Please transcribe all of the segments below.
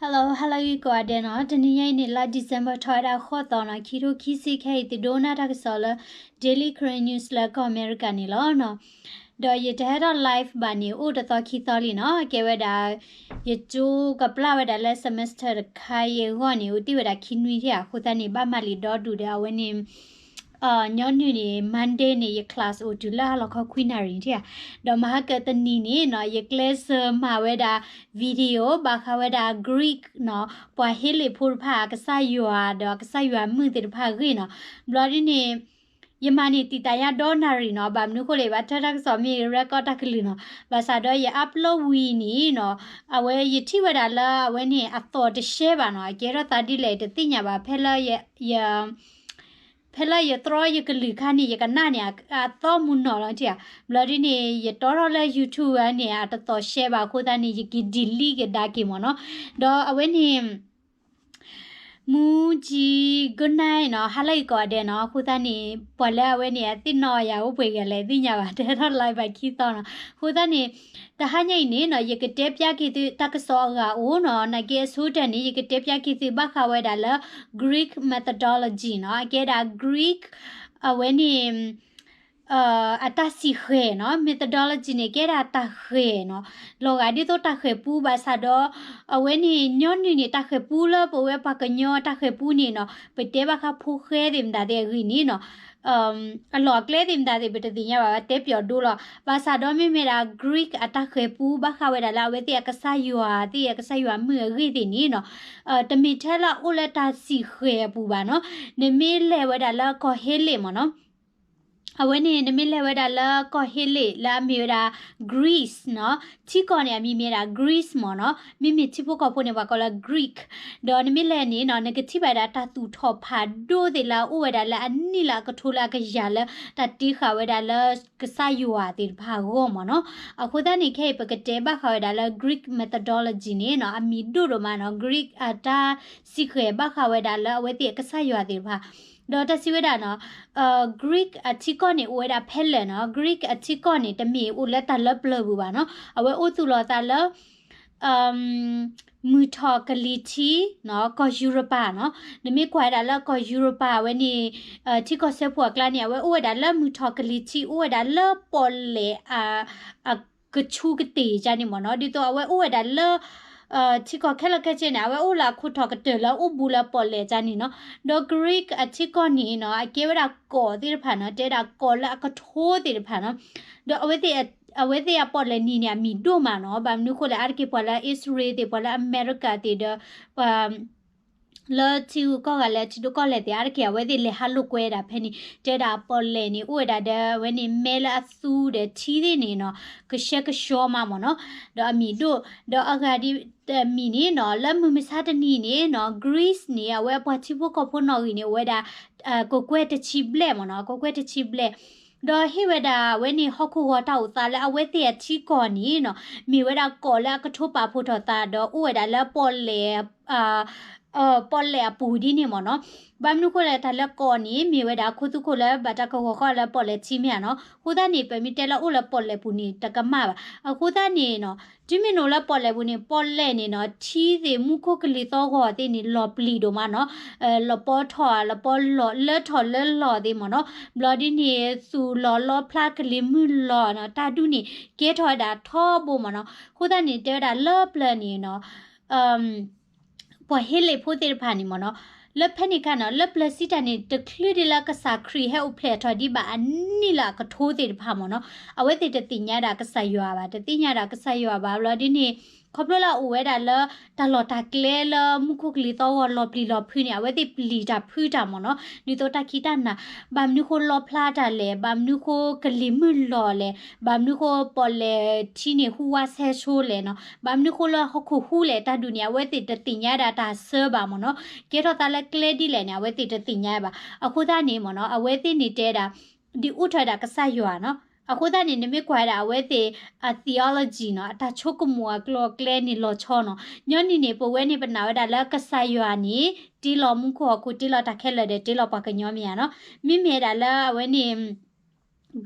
Hello, hello ယကိးဂၤဒဲးနီၤ, တနံၤညါအံၤန့ၣ် လါ December ထီၣ်ဝဲဒၣ်ဃိးသီနီၤ, ခံထိခံဆံခဲအံၤ သုဒိကနၣ်တၢ်ကစီၣ်လၢ Daily Karen News လၢကီၢ်အမဲရကၤန့ၣ်လီၤနီၤ. ဒီးယတဟဲထီၣ် live ဘၣ်န့ၣ် အိၣ်တသီခံသီလံနီၤ, ကဲဝဲဒၣ် ယကၠိကပျၢ်ဝဲဒၣ်လၢ semester တခါအံၤအဂီၢ်န့ၣ် အိၣ်တ့ၢ်ဝဲဒၣ်ခံနွံထံၣ်ဧါ, အဃိသတးန့ၣ် ဘၣ်မၤလံာ်ဒီဒူၣ်ဒီး အဝဲန့ၣ် ညီနုၢ်န့ၣ် Monday န့ၣ် ယ class အိၣ်တုၤလၢအလီၤခီခွံနၣ်ရံၣ်ထံၣ်ဧါ, ဒီးမဟါကတနံၤန့ၣ်နီၤ ယကျဲးစၢးမၤဝဲဒၣ် video ဘၣ်ဃးဝဲဒၣ် Greek နီၤ, ပှၤဟ့လ့ၣ်ဖိတဖၣ်အကစၢ်ယွၤဒီးအကစၢ်ယွၤမုၣ်သ့ၣ်တဖၣ်အဂ့ၢ်နီၤ. ဘျီဒ်န့ၣ် ယမၤန့ၢ်တံာ်တာ်ညါဒီနၣ်ရံၣ်နီၤ, ဘၣ်မနုၤဃိလဲၣ် ဘၣ်ထွဲတၢ်ကစီၣ်မ့ၢ် record တၢ်ကလုၢ်နီၤ, ဘၣ်ဆၣ်ဒီးယ upload ဝံၤန့ၣ်နီၤ, အဝဲယထံၣ်ဝဲဒၣ်လၢအဝဲန့ၣ် အသီၣ်တရှဲဘၣ်နီၤ, အကဲထီၣ်သးဒ်လဲၣ်တသ့ၣ်ညါဘၣ်, ဖဲလၢယ ယ ဖဲလၢယတြီယကလုၢ်ခါန့ၣ် ယကနၣ်န့ၣ် အသီၣ်မူနီၣ်လီၤထံၣ်ဧါ. ဘျီဒ်န့ၣ် ယတီထီၣ်လၢ YouTube န့ၣ် အတသီၣ်ရှဲဘၣ်အဃိသတးန့ၣ် ယက delete ကဒါက့ၤမ့ၢ်နီၤ. ဒီးအဝဲန့ၣ် မူကၠံ good night နီၤ, ဟါလၢအံၤကိးဂၤဒဲးနီၤ, အဃိသတးန့ၣ် ပှၤလၢအဝဲန့ၣ် အသ့ၣ်နီၣ်ယၤအိၣ်ပှဲၤဂၤလဲၣ်သ့ၣ်ညါဘၣ်, တဟဲထီၣ် live ဘၣ်ခံသီနီၤ. အဃိသတးန့ၣ် တဟါညါအံၤန့ၣ်နီၤ ယကတဲပျၢ်က့ၤသုတၢ်ကစီၣ်အဂၤအိၣ်နီၤ, နာ်က့အဆိကတၢၢ်န့ၣ် ယကတဲပျၢ်က့ၤသုဘၣ်ဃးဝဲဒၣ်လၢ Greek mythology နီၤ, အကဲဒၣ် Greek အဝဲန့ၣ် အတၢ်စံၣ်ဃဲၤနီၤ, methodology န့ၣ် ကဲဒၣ်တၢ်ဃဲၤနီၤ, လီၤဂာ်ဒ်သိးတၢ်ဃဲၤပူဘၣ်ဆၣ်ဒီး အဝဲန့ၣ် ညီနုၢ်န့ၣ် တၢ်ဃဲၤပူလၢပဝဲပှၤကညီတၢ်ဃဲၤပူန့ၣ်နီၤ, ပတဲဘၣ်ဃးဖိဃဲသ့ၣ်မတၤသ့ၣ်အဂ့ၢ်န့ၣ်နီၤ အလီၢ်အကျဲသ့ၣ်မတၤသ့ၣ် ပတသ့ၣ်ညါဘၣ်, ပတဲပျီဒိလီၤ. ဘၣ်ဆၣ်ဒီးမ့မ့ၢ်ဒၣ် Greek အတၢ်ဃဲၤပူ ဘၣ်ဃးဝဲဒၣ်လၢအဝဲသ့ၣ်အကစၢ်ယွၤသ့ၣ် အကစၢ်ယွၤမုၣ်အဂ့ၢ်သ့ၣ်န့ၣ်နီၤ, တမ့ၢ်ထဲလၢအအိၣ်လၢတၢ်စံၣ်ဃဲၤအပူၤဘၣ်နီၤ, နမ့ၢ်လဲၤဝဲဒၣ်လၢကီၢ်ဟ့လ့ၣ်မ့ၢ်နီၤ အဝဲန့ၣ် နမ့ၢ်လဲၤဝဲဒၣ်လၢကီၢ်ဟ့လ့ၣ်လၢအမ့ၢ်ဝဲဒၣ် Greece နီၤ, ထံကီၢ်န့ၣ် အမံၤမ့ၢ်ဝဲဒၣ် Greece မ့ၢ်နီၤ, မ့မ့ၢ်ထံဖိကီၢ်ဖိန့ၣ် ပှၤကိးလၢ Greek, ဒီးနမ့ၢ်လဲၤန့ၣ်နီၤ နကထံၣ်ဘၣ်ဝဲဒၣ်တၢ်သူၣ်ထီၣ်ဖးဒိၣ်သ့ၣ်လၢအအိၣ်ဝဲဒၣ်လၢအနံၣ်လၢအကထိလၢအကယၤလၢ တၢ်တ့ဃာ်ဝဲဒၣ်လၢကစၢ်ယွၤသ့ၣ်တဖၣ်အဂီၢ်မ့ၢ်နီၤ. အဃိသတးန့ၣ် ခဲအံၤပကတဲဘၣ်ဃးဝဲဒၣ်လၢ Greek mythology န့ၣ်နီၤ အမံၤဒိၣ်ဒိၣ်မးနီၤ, Greek အတၢ်စံၣ်ဃဲၤဘၣ်ဃးဝဲဒၣ်လၢအဝဲသ့ၣ်အကစၢ်ယွၤသ့ၣ်တဖၣ် ဒီးတၢ်စံးဝဲဒၣ်နီၤ, Greek အထံကီၢ်န့ၣ် အိၣ်ဝဲဒၣ်ဖဲလဲၣ်နီၤ, Greek အထံကီၢ်န့ၣ် တမ့ၢ်အိၣ်လၢတၢ်လၢပျၢၤပူၤဘၣ်နီၤ, အဝဲအိၣ်သူၣ်လီၤသးလၢ မုၢ်ထီၣ်ကလံၤထံးနီၤ, ကီၢ်ယူရပၤနီၤ, နမ့ၢ်ကွၢ်ဝဲဒၣ်လၢကီၢ်ယူရပၤဝဲန့ၣ် ထံကီၢ်စၢဖှိၣ်အကျါန့ၣ် အဝဲအိၣ်ဝဲဒၣ်လၢမုၢ်ထီၣ်ကလံၤထံး အိၣ်ဝဲဒၣ်လၢပီၣ်လဲၣ် အကဆူကတ့ၢ်ကန့ၣ်မ့ၢ်နီၤ, ဒ်သိးအဝဲအိၣ်ဝဲဒၣ်လၢ ထံကီၢ်ခဲလၢာ်ခဲဆ့န့ၣ် အဝဲအိၣ်လၢအခိၣ်ထီၣ်ကတၢၢ်လၢအအိၣ်ဘူးလၢပီၣ်လဲၣ်ကန့ၣ်နီၤ, ဒီး Greek အထံကီၢ်န့ၣ်နီၤ အကဲဝဲဒၣ်ကီၢ်သ့ၣ်တဖၣ်နီၤ, တဲဒၣ်ကီၢ်လၢအကထိသ့ၣ်တဖၣ်နီၤ, ဒီးအဝဲသ့ၣ် အဝဲသ့ၣ်အပီၣ်လဲၣ်နံၤန့ၣ် အမံၤဒိၣ်မးနီၤ, ဘၣ်မနုၤဃိလဲၣ် အါတက့ၢ်ပှၤလၢအံၣ်စရ့လးသ့ၣ် ပှၤလၢအမဲရကၤသ့ၣ်ဒီး ပှၤ လၢထံဂုၤကီၢ်ဂၤလၢထံဒိၣ်ကီၢ်လဲၢ်သ့ၣ် အါတက့ၢ် အဝဲသ့ၣ်လဲၤဟးလိာ်ကွဲဒၣ်ဖဲန့ၣ် တဲဒၣ်ပီၣ်လဲၣ်န့ၣ် အိၣ်ဝဲဒၣ်ဒီး အဝဲန့ၣ် မဲလၢအသူဒီးထံသ့ၣ်န့ၣ်နီၤ ကရှဲကဆှီမးမ့ၢ်နီၤ, ဒီးအမံၤဒိၣ် ဒီးအဂၤဒ်တမံၤန့ၣ်နီၤ လၢမုၢ်မဆါတနံၤန့ၣ်နီၤ Greece န့ၣ် အဝဲအပှၤထံဖိကီၢ်ဖိနီၣ်ဂံၢ်န့ၣ် အိၣ်ဝဲဒၣ် ကကွဲၢ်တဆံဘျဲၣ်မ့ၢ်နီၤ, ကကွဲၢ်တဆံဘျဲၣ် ဒီးဟ့ၣ်ဝဲဒၣ်အဝဲန့ၣ် ဟီၣ်ခိၣ်ဂီၤတၢ်အိၣ်သးလၢအဝဲသ့ၣ်အထံကီၢ်န့ၣ်နီၤ မ့ၢ်ဝဲဒၣ်ကီၢ်လၢအကထိပာ်ဖှိၣ်ထီၣ်သး ဒီးအိၣ်ဝဲဒၣ်လၢပီၣ်လဲၣ် ပီၣ်လဲၣ်အပူၤဒ်န့ၣ်မ့ၢ်နီၤ. ဘၣ်မနုၤဃိလဲၣ် တၢ်လၢကီၢ်န့ၣ် မ့ၢ်ဝဲဒၣ်ခိၣ်သူခိၣ်လၢဘၣ်တၢ်ကဂီၤဃီလၢပီၣ်လဲၣ်ထံမ့ၢ်ဧါနီၤ. အဃိသတးန့ၣ် ပမ့ၢ်တဲလၢအိၣ်လၢပီၣ်လဲၣ်ပူၤန့ၣ် တကမၣ်ဘၣ်. အဃိသတးန့ၣ်နီၤ တုၤမ့ၢ်နအိၣ်လၢပီၣ်လဲၣ်ပူၤန့ၣ် ပီၣ်လဲၣ်န့ၣ်နီၤ ထံသ့ၣ်မူခိၣ်ကလံၤသီဂီၤသ့ၣ်န့ၣ် လီၤပျံၤဒိၣ်မးနီၤ. လီၤပီထီၣ် လီၤပီလီၤ လၢထီၣ်လၢလီၤသ့ၣ်မ့ၢ်နီၤ. ဘျီဒ်န့ၣ် သူၣ်လီၤလီဖျါကလံၤမုၢ်လီၤနီၤ တၢ်ဒုးန့ၣ် ကဲထီၣ်ဝဲဒၣ်ထီဘိမ့ၢ်နီၤ. အဃိသတးန့ၣ် တဲဝဲဒၣ်လၢပျၢၤန့ၣ်နီၤ ပှၤဟ့လ့ၣ်ဖိသ့ၣ်တဖၣ်န့ၣ်မ့ၢ်နီၤ လၢဖဲန့ၣ်အခါနီၤ လၢပျၢၤစံးတၢ်န့ၣ် တချုးဒ်လၢကစၢ်ခရံာ်ဟဲအိၣ်ဖျဲၣ်ထီၣ်ဒံးဘၣ်အနံၣ်လၢအကထိသ့ၣ်တဖၣ်မ့ၢ်နီၤ အဝဲသ့ၣ်တသ့ၣ်ညါဒၣ်ကစၢ်ယွၤဘၣ် တသ့ၣ်ညါဒၣ်ကစၢ်ယွၤဘၣ် ဘျီဒ်န့ၣ် ခီဖျိလၢအအိၣ်ဝဲဒၣ်လၢ တၢ်လီၢ်တၢ်ကျဲလၢမူခိၣ်ကလံၤသီဂီၤလီၤပျံၤလီၤဖုးန့ၣ် အဝဲသ့ၣ်ပျံၤတၢ်ဖုးတၢ်မ့ၢ်နီၤ ဒ်သိးတၢ်ခံးတၢ်နၤ ဘၣ်မနုၤဃိလီဖျါတၢ်လဲၣ် ဘၣ်မနုၤဃိကလံၤမုၢ်လီၤလဲၣ် ဘၣ်မနုၤဃိပီၣ်လဲၣ်ထံန့ၣ်ဟူးဝးဆဲးဆိလဲၣ်နီၤ ဘၣ်မနုၤဃိလၢဟီၣ်ခိၣ်ဟူးလဲၣ် တၢ်ဒုးန့ၣ် အဝဲသ့ၣ်တသ့ၣ်ညါဒၣ်တၢ်ဆၢဘၣ်မ့ၢ်နီၤ ကဲထီၣ်သးလၢကျဲဒ်လဲၣ်န့ၣ် အဝဲသ့ၣ်တသ့ၣ်ညါဘၣ် အဃိသတးန့ၣ်မ့ၢ်နီၤ အဝဲသ့ၣ်န့ၣ်တဲဒၣ် ဒ်အိၣ်ထီၣ်ဝဲဒၣ်ကစၢ်ယွၤနီၤ အဃိသတးန့ၣ် နမ့ၢ်ကွၢ်ဝဲဒၣ်အဝဲသ့ၣ်အ theology နီၤ အတၢ်ဆိကမိၣ်အကျိၤအကျဲန့ၣ်လီၤဆီနီၤ ညီနုၢ်န့ၣ် ပဝဲန့ၣ်ပနာ်ဝဲဒၣ်လၢကစၢ်ယွၤန့ၣ် တ့လီၤမူခိၣ်ဟီၣ်ခိၣ် တ့လီၤတၢ်ခဲလၢာ်ဒီးတ့လီၤပှၤကညီမ့ၢ်ဧါနီၤ မ့မ့ၢ်ဒၣ်လၢအဝဲန့ၣ်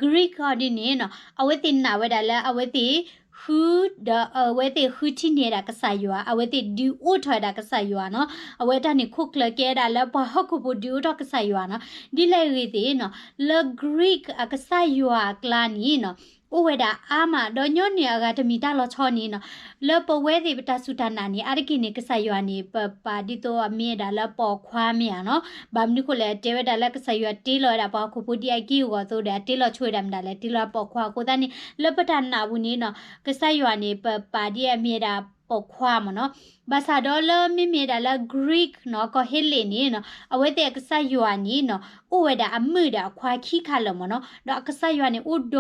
Greek အီၤဒ်န့ၣ်နီၤ အဝဲသ့ၣ်နာ်ဝဲဒၣ်လၢအဝဲသ့ၣ် ဃု ဒီးအဝဲသ့ၣ်ဃုထံၣ်န့ၢ်ဝဲဒၣ်ကစၢ်ယွၤ, အဝဲသ့ၣ်ဒုးအိၣ်ထီၣ်ဝဲဒၣ်ကစၢ်ယွၤနီၤ. အဝဲတၢ်န့ၣ်ခိၣ်ကျၢၢ်ကဲဝဲဒၣ်လၢပှၤဟီၣ်ခိၣ်ဖိဒုးအိၣ်ထီၣ်ကစၢ်ယွၤနီၤ. ဒ်လဲၣ်ဂ့ၤသ့ၣ်နီၤ, လၢ Greek အကစၢ်ယွၤအကျါန့ၣ်နီၤ, အိၣ်ဝဲဒၣ်အါမး, ဒီးညီနုၢ်အဂၤတမံၤတၢ်လီၤဆီန့ၣ်နီၤ, လၢပဝဲသ့ၣ်ပတၢ်စူၢ်တၢ်နာ်န့ၣ် အါတက့ၢ်န့ၣ် ကစၢ်ယွၤန့ၣ် ပပာ်ဒ်သိးအမ့ၢ်ဝဲဒၣ်လၢပိာ်ခွါမ့ၢ်ဧါနီၤ. ဘၣ်မနုၤဃိလဲၣ် တဲဝဲဒၣ်လၢကစၢ်ယွၤတ့လီၤဝဲဒၣ်ပှၤဟီၣ်ခိၣ်ဖိဒ်အက့ၢ်အဂီၤအသိးဒီး အတ့လီၤဆိဝဲဒၣ်မတၤလဲၣ်, တ့လီၤပိာ်ခွါအဃိသတးန့ၣ် လၢပတၢ်နာ်ပူၤန့ၣ်နီၤ, ကစၢ်ယွၤန့ၣ် ပပာ်ဒ်အမ့ၢ်ဝဲဒၣ်ပိာ်ခွါမ့ၢ်နီၤ. ဘၣ်ဆၣ်ဒီးလၢမ့မ့ၢ်ဝဲဒၣ်လၢ Greek နီၤ, ကီၢ်ဟ့လ့ၣ်န့ၣ်နီၤ, အဝဲသ့ၣ်အကစၢ်ယွၤန့ၣ်နီၤ, အိၣ်ဝဲဒၣ်အမုာ်ဒီးအခွါခံခါလၢာ်မ့ၢ်နီၤ. ဒီးအကစၢ်ယွၤန့ၣ် အိၣ်ဒီ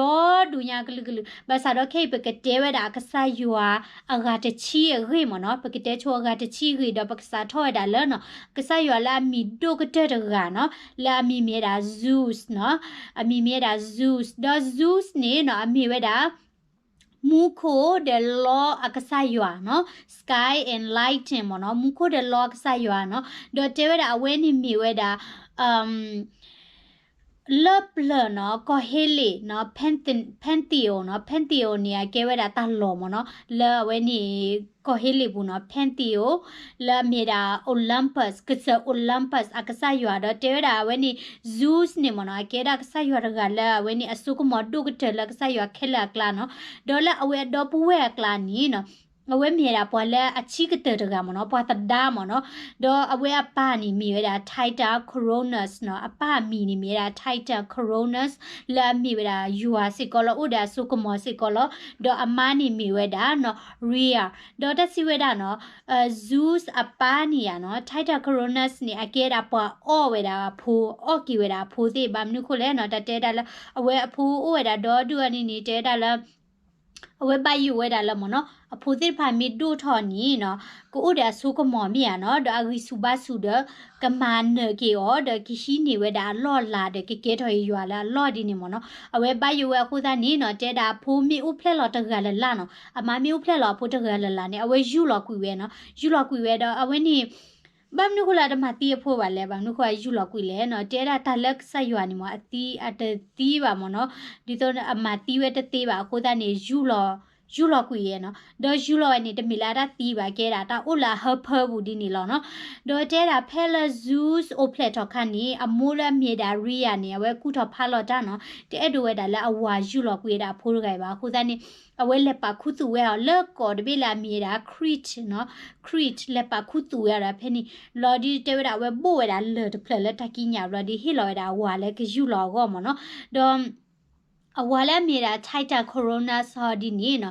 ဒူၣ်ညါကလုာ်ကလုာ်, ဘၣ်ဆၣ်ဒီးခဲအံၤပကတဲဝဲဒၣ်အကစၢ်ယွၤအဂၤတဆံအဂ့ၢ်မ့ၢ်နီၤ, ပကတဲဆိအဂၤတဆံအဂ့ၢ် ဒီးပကစးထီၣ်ဝဲဒၣ်လၢနီၤ, ကစၢ်ယွၤလၢအမံၤဒိၣ်ကတၢၢ်တဂၤနီၤ, လၢအမံၤမ့ၢ်ဝဲဒၣ် Zeus နီၤ, အမံၤမ့ၢ်ဝဲဒၣ် Zeus, ဒီး Zeus န့ၣ်နီၤ, အမ့ၢ်ဝဲဒၣ် မူခိၣ်ဒီးလီအကစၢ်ယွၤနီၤ, sky and lightning မ့ၢ်နီၤ, မူခိၣ်ဒီးလီအကစၢ်ယွၤနီၤ, ဒီးတဲဝဲဒၣ်အဝဲန့ၣ်မ့ၢ်ဝဲဒၣ် လၢပျၢၤနီၤ, ကီၢ်ဟ့လ့ၣ်နီၤ, Panthe- Pantheon နီၤ, Pantheon န့ၣ် အကဲဝဲဒၣ်တၢ်လီၢ်မ့ၢ်နီၤ, လၢအဝဲန့ၣ် ကီၢ်ဟ့လ့ၣ်ပူၤနီၤ, Pantheon လၢအမ့ၢ်ဒၣ် Olympus, ကစၢၢ် Olympus အကစၢ်ယွၤ, ဒီးတဲဝဲဒၣ်အဝဲန့ၣ် Zeus န့ၣ်မ့ၢ်နီၤ, အကဲဒၣ်ကစၢ်ယွၤတဂၤလၢအဝဲန့ၣ် အစိကမီၤဒိၣ်ကတၢၢ်လၢကစၢ်ယွၤခဲလၢာ်အကျါနီၤ, ဒီးလၢအဝဲအဒီပုၢ်ဝဲၢ်အကျါန့ၣ်နီၤ အဝဲမ့ၢ်ဝဲဒၣ်ပှၤလၢအဆံးကတၢၢ်တဂၤမ့ၢ်နီၤ, ပှၤသဒါမ့ၢ်နီၤ, ဒီးအဝဲအပၢ်န့ၣ်မ့ၢ်ဝဲဒၣ် Titan Cronus နီၤ, အပၢ်အမံၤန့ၣ်မ့ၢ်ဝဲဒၣ် Titan Cronus လၢအမ့ၢ်ဝဲဒၣ်ယွၤစ့ၢ်ကီးလီၤ, အိၣ်ဒီးအစိကမီၤစ့ၢ်ကီးလီၤ, ဒီးအမါန့ၣ်မ့ၢ်ဝဲဒၣ်နီၤ Rhea, ဒီးတၢ်စံးဝဲဒၣ်နီၤ Zeus အပၢ်န့ၣ်ဧါနီၤ, Titan Cronus န့ၣ် အကဲဒၣ်ပှၤအီၣ်ဝဲဒၣ်အဖိ, အီၣ်က့ၤဝဲဒၣ်အဖိသ့ၣ်, ဘၣ်မနုၤဃိလဲၣ်နီၤ, တၢ်တဲဒၣ်လၢ အဝဲအဖိအိၣ်ဝဲဒၣ်ဒီဒူၣ်အီၤန့ၣ်န့ၣ် တဲဝဲဒၣ်လၢ အဝဲဘၣ်ယိၣ်ဝဲဒၣ်လၢမ့ၢ်နီၤ, အဖိသ့ၣ်တဖၣ်မ့ၢ်ဒိၣ်ထီၣ်န့ၣ်နီၤ, ကအိၣ်ဒီးအစိကမီၤမ့ၢ်ဧါနီၤ, ဒီးအဂံၢ်ဆူၣ်ဘါဆူၣ်ဒီး ကမၤနၢၤက့ၤအီၤ ဒီးကဟံးန့ၢ်ဝဲဒၣ်အလီၢ်အလၤဒီး ကကဲထီၣ်အံၤယွၤလၢအလီၢ်ဒ်န့ၣ်မ့ၢ်နီၤ. အဝဲဘၣ်ယိၣ်ဝဲအဃိသတးန့ၣ်နီၤ, တဲဒၣ်အဖိမ့ၢ်အိၣ်ဖျဲၣ်လီၤတဂၤလၢ်လၢ်နီၤ, အမါမ့ၢ်အိၣ်ဖျဲၣ်လီၤအဖိတဂၤလၢ်လၢ်န့ၣ် အဝဲယူၢ်လီၤကွံာ်ဝဲနီၤ, ယူၢ်လီၤကွံာ်ဝဲဒီးအဝဲန့ၣ် ဘၣ်မနုၤဃိလၢအတမၤသံအဖိဘၣ်လဲၣ်, ဘၣ်မနုၤဃိအယူၢ်လီၤကွံာ်လဲၣ်နီၤ, တဲဒၣ်တၢ်လၢကစၢ်ယွၤန့ၣ်မ့ၢ် အသံအတသံဘၣ်မ့ၢ်နီၤ, ဒ်သိးအမၤသံဝဲတသ့ဘၣ်အဃိသတးန့ၣ် ယူၢ်လီၤ, ယူၢ်လီၤကွံာ်ဝဲနီၤ, ဒီးယူၢ်လီၤဝဲန့ၣ် တမ့ၢ်လၢအတၢ်သံဘၣ်, ကဲဒၣ်တၢ်အိၣ်လၢအဟၢဖၢပူၤဒ်န့ၣ်လီၤနီၤ. ဒီးတဲဒၣ်ဖဲလၢ Zeus အိၣ်ဖျဲၣ်ထီၣ်ခါန့ၣ် အမိၢ်လၢအမ့ၢ်ဒၣ် Rhea န့ၣ် အဝဲကူၣ်ထီၣ်ဖးလီၤတၢ်နီၤ, တအဲၣ်ဒိးဝဲဒၣ်လၢအဝၤယူၢ်လီၤကွံာ်ဝဲဒၣ်အဖိတဂၤအံၤဘၣ်, အဃိသတးန့ၣ် အဝဲလဲၤပာ်ခူသူၣ်ဝဲအီၤလၢကီၢ်တဘ့ၣ်လၢအမ့ၢ်ဝဲဒၣ် Crete နီၤ, Crete လဲၤပာ်ခူသူၣ်ဝဲအီၤဒီးဖဲန့ၣ် ဘျီဒ်တဲဝဲဒၣ်အဝဲဘိၣ်ဝဲဒၣ်လၢၢ်တဖျၢၣ်လၢတၢ်ကံးညာ် ဘျီဒ်ဟ့ၣ်လီၤဝဲဒၣ်အဝၤလၢကယူၢ်လီၤအဂီၢ်မ့ၢ်နီၤ, ဒီး အဝၤလၢအမ့ၢ်ဝဲဒၣ် Titan Cronus ဟီဒ်န့ၣ်နီၤ,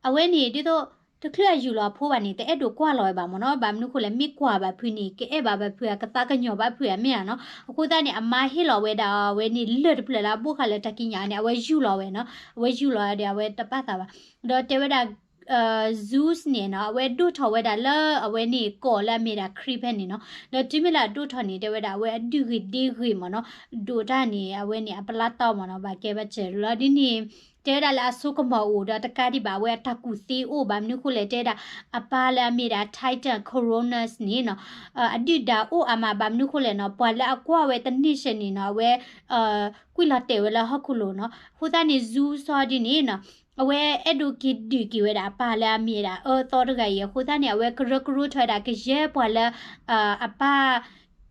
အဝဲန့ၣ်ဒ်သိး တချုးအယူၢ်လီၤအဖိဘၣ်န့ၣ် တအဲၣ်ဒိးကွၢ်လီၤဝဲဘၣ်မ့ၢ်နီၤ, ဘၣ်မနုၤဃိလဲၣ် မ့ၢ်ကွၢ်ဘၣ်ဖုးန့ၣ် ကအဲၣ်ဘၣ်ဘၣ်ဖုး ကသးကညီၤဘၣ်ဖုးမ့ၢ်ဧါနီၤ, အဃိသတးန့ၣ် အမါဟ့ၣ်လီၤဝဲဒၣ်အဝဲန့ၣ်လၢၢ်တဖျၢၣ်လၢအဘိၣ်ဃာ်လၢတၢ်ကံးညာ်န့ၣ် အဝဲယူၢ်လီၤဝဲနီၤ, အဝဲယူၢ်လီၤဒီးအဝဲတပာ်သးဘၣ်, ဒီးတဲဝဲဒၣ် Zeus န့ၣ်နီၤ အဝဲဒိၣ်ထီၣ်ဝဲဒၣ်လၢအဝဲန့ၣ်ကီၢ်လၢအမ့ၢ်ဒၣ် Crete ဖဲန့ၣ်နီၤ, ဒီးတုၤမ့ၢ်လၢအဒိၣ်ထီၣ်န့ၣ် တဲဝဲဒၣ်အဝဲအဒုၣ်ဂ့ၤဒ့ဂ့ၤမ့ၢ်နီၤ, ဒိၣ်တၢ်န့ၣ် အဝဲန့ၣ်အပလၢတီမ့ၢ်နီၤ, ဘၣ်ကဲဘၣ်စၢၤလီၤဒ်န့ၣ်, တဲဝဲဒၣ်လၢအစိကမီၤအိၣ်ဒီးတကးဒံးဘၣ် အဝဲအတၢ်ကူၣ်သ့အိၣ် ဘၣ်မနုၤဃိလဲၣ် တဲဒၣ် အပၢ်လၢအမ့ၢ်ဒၣ် Titan Cronus န့ၣ်နီၤ, အဒုၣ်ဒါအိၣ်အါမး ဘၣ်မနုၤဃိလဲၣ်နီၤ, ပှၤလၢအကွၢ်ဝဲတန့ၢ်ဆဲးန့ၣ်နီၤ အဝဲ ကွံာ်လီၤတဲာ်ဝဲလၢဟီၣ်ခိၣ်လိၤနီၤ, အဃိသတးန့ၣ် Zeus ဟီဒ်န့ၣ်နီၤ အဝဲအဲၣ်ဒိးက့ၤဒုးက့ၤဝဲဒၣ်အပၢ်လၢအမ့ၢ်ဝဲဒၣ်အၢသီတဂၤအံၤ အဃိသတးန့ၣ် အဝဲကရၢကရိထီၣ်ဝဲဒၣ်ကယဲၢ်ပှၤလၢ အပၢ်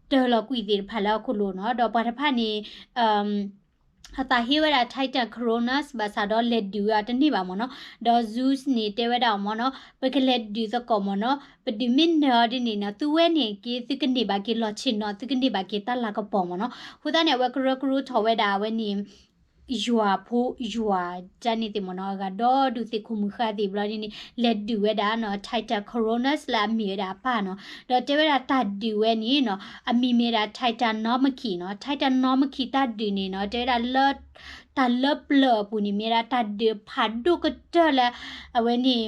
တၢၤလီၤကွံာ်သ့ၣ်တဖၣ်လၢဟီၣ်ခိၣ်လိၤနီၤ, ဒီးပှၤတဖၣ်န့ၣ် အသးဟ့ဝဲဒၣ် Titan Cronus ဘၣ်ဆၣ်ဒီးလဲၤဒုးဝဲအီၤတန့ၢ်ဘၣ်မ့ၢ်နီၤ, ဒီး Zeus န့ၣ်တဲဝဲဒၣ်အီၤမ့ၢ်နီၤ ပကလဲၤဒုးသကိးမ့ၢ်နီၤ, ပဒုးမ့ၢ်နၢၤအီၤဒ်န့ၣ်နီၤ သုဝဲန့ၣ်က့ သုကန့ၢ်ဘၣ်က့ၤလီၢ်ဆ့ၣ်နီၤ သုကန့ၢ်ဘၣ်က့ၤတၢ်လၤကပီၤမ့ၢ်နီၤ, အဃိသတးန့ၣ် အဝဲကရၢကရိထီၣ်ဝဲဒၣ်အဝဲန့ၣ် ယွၤဖိယွၤ တၢ်န့ၣ်သ့ၣ်မ့ၢ်နီၤ အဂၤဒီဒူၣ်သ့ၣ်ခိၣ်မုၣ်ဃါသ့ၣ်ဘျီဒ်န့ၣ် လဲၤဒုးဝဲဒၣ်နီၤ Titan Cronus လၢအမ့ၢ်ဝဲဒၣ်အပၢ်နီၤ, ဒီးတဲဝဲဒၣ်တၢ်ဒုးဝဲန့ၣ်နီၤ အမံၤမ့ၢ်ဒၣ် Titanomachy နီၤ, Titanomachy တၢ်ဒုးန့ၣ်နီၤ တဲဝဲဒၣ်လၢ တၢ်လၢပျၢၤအပူၤန့ၣ် မ့ၢ်ဝဲဒၣ်တၢ်ဒုးဖးဒိၣ်ကတၢၢ်လၢ အဝဲန့ၣ်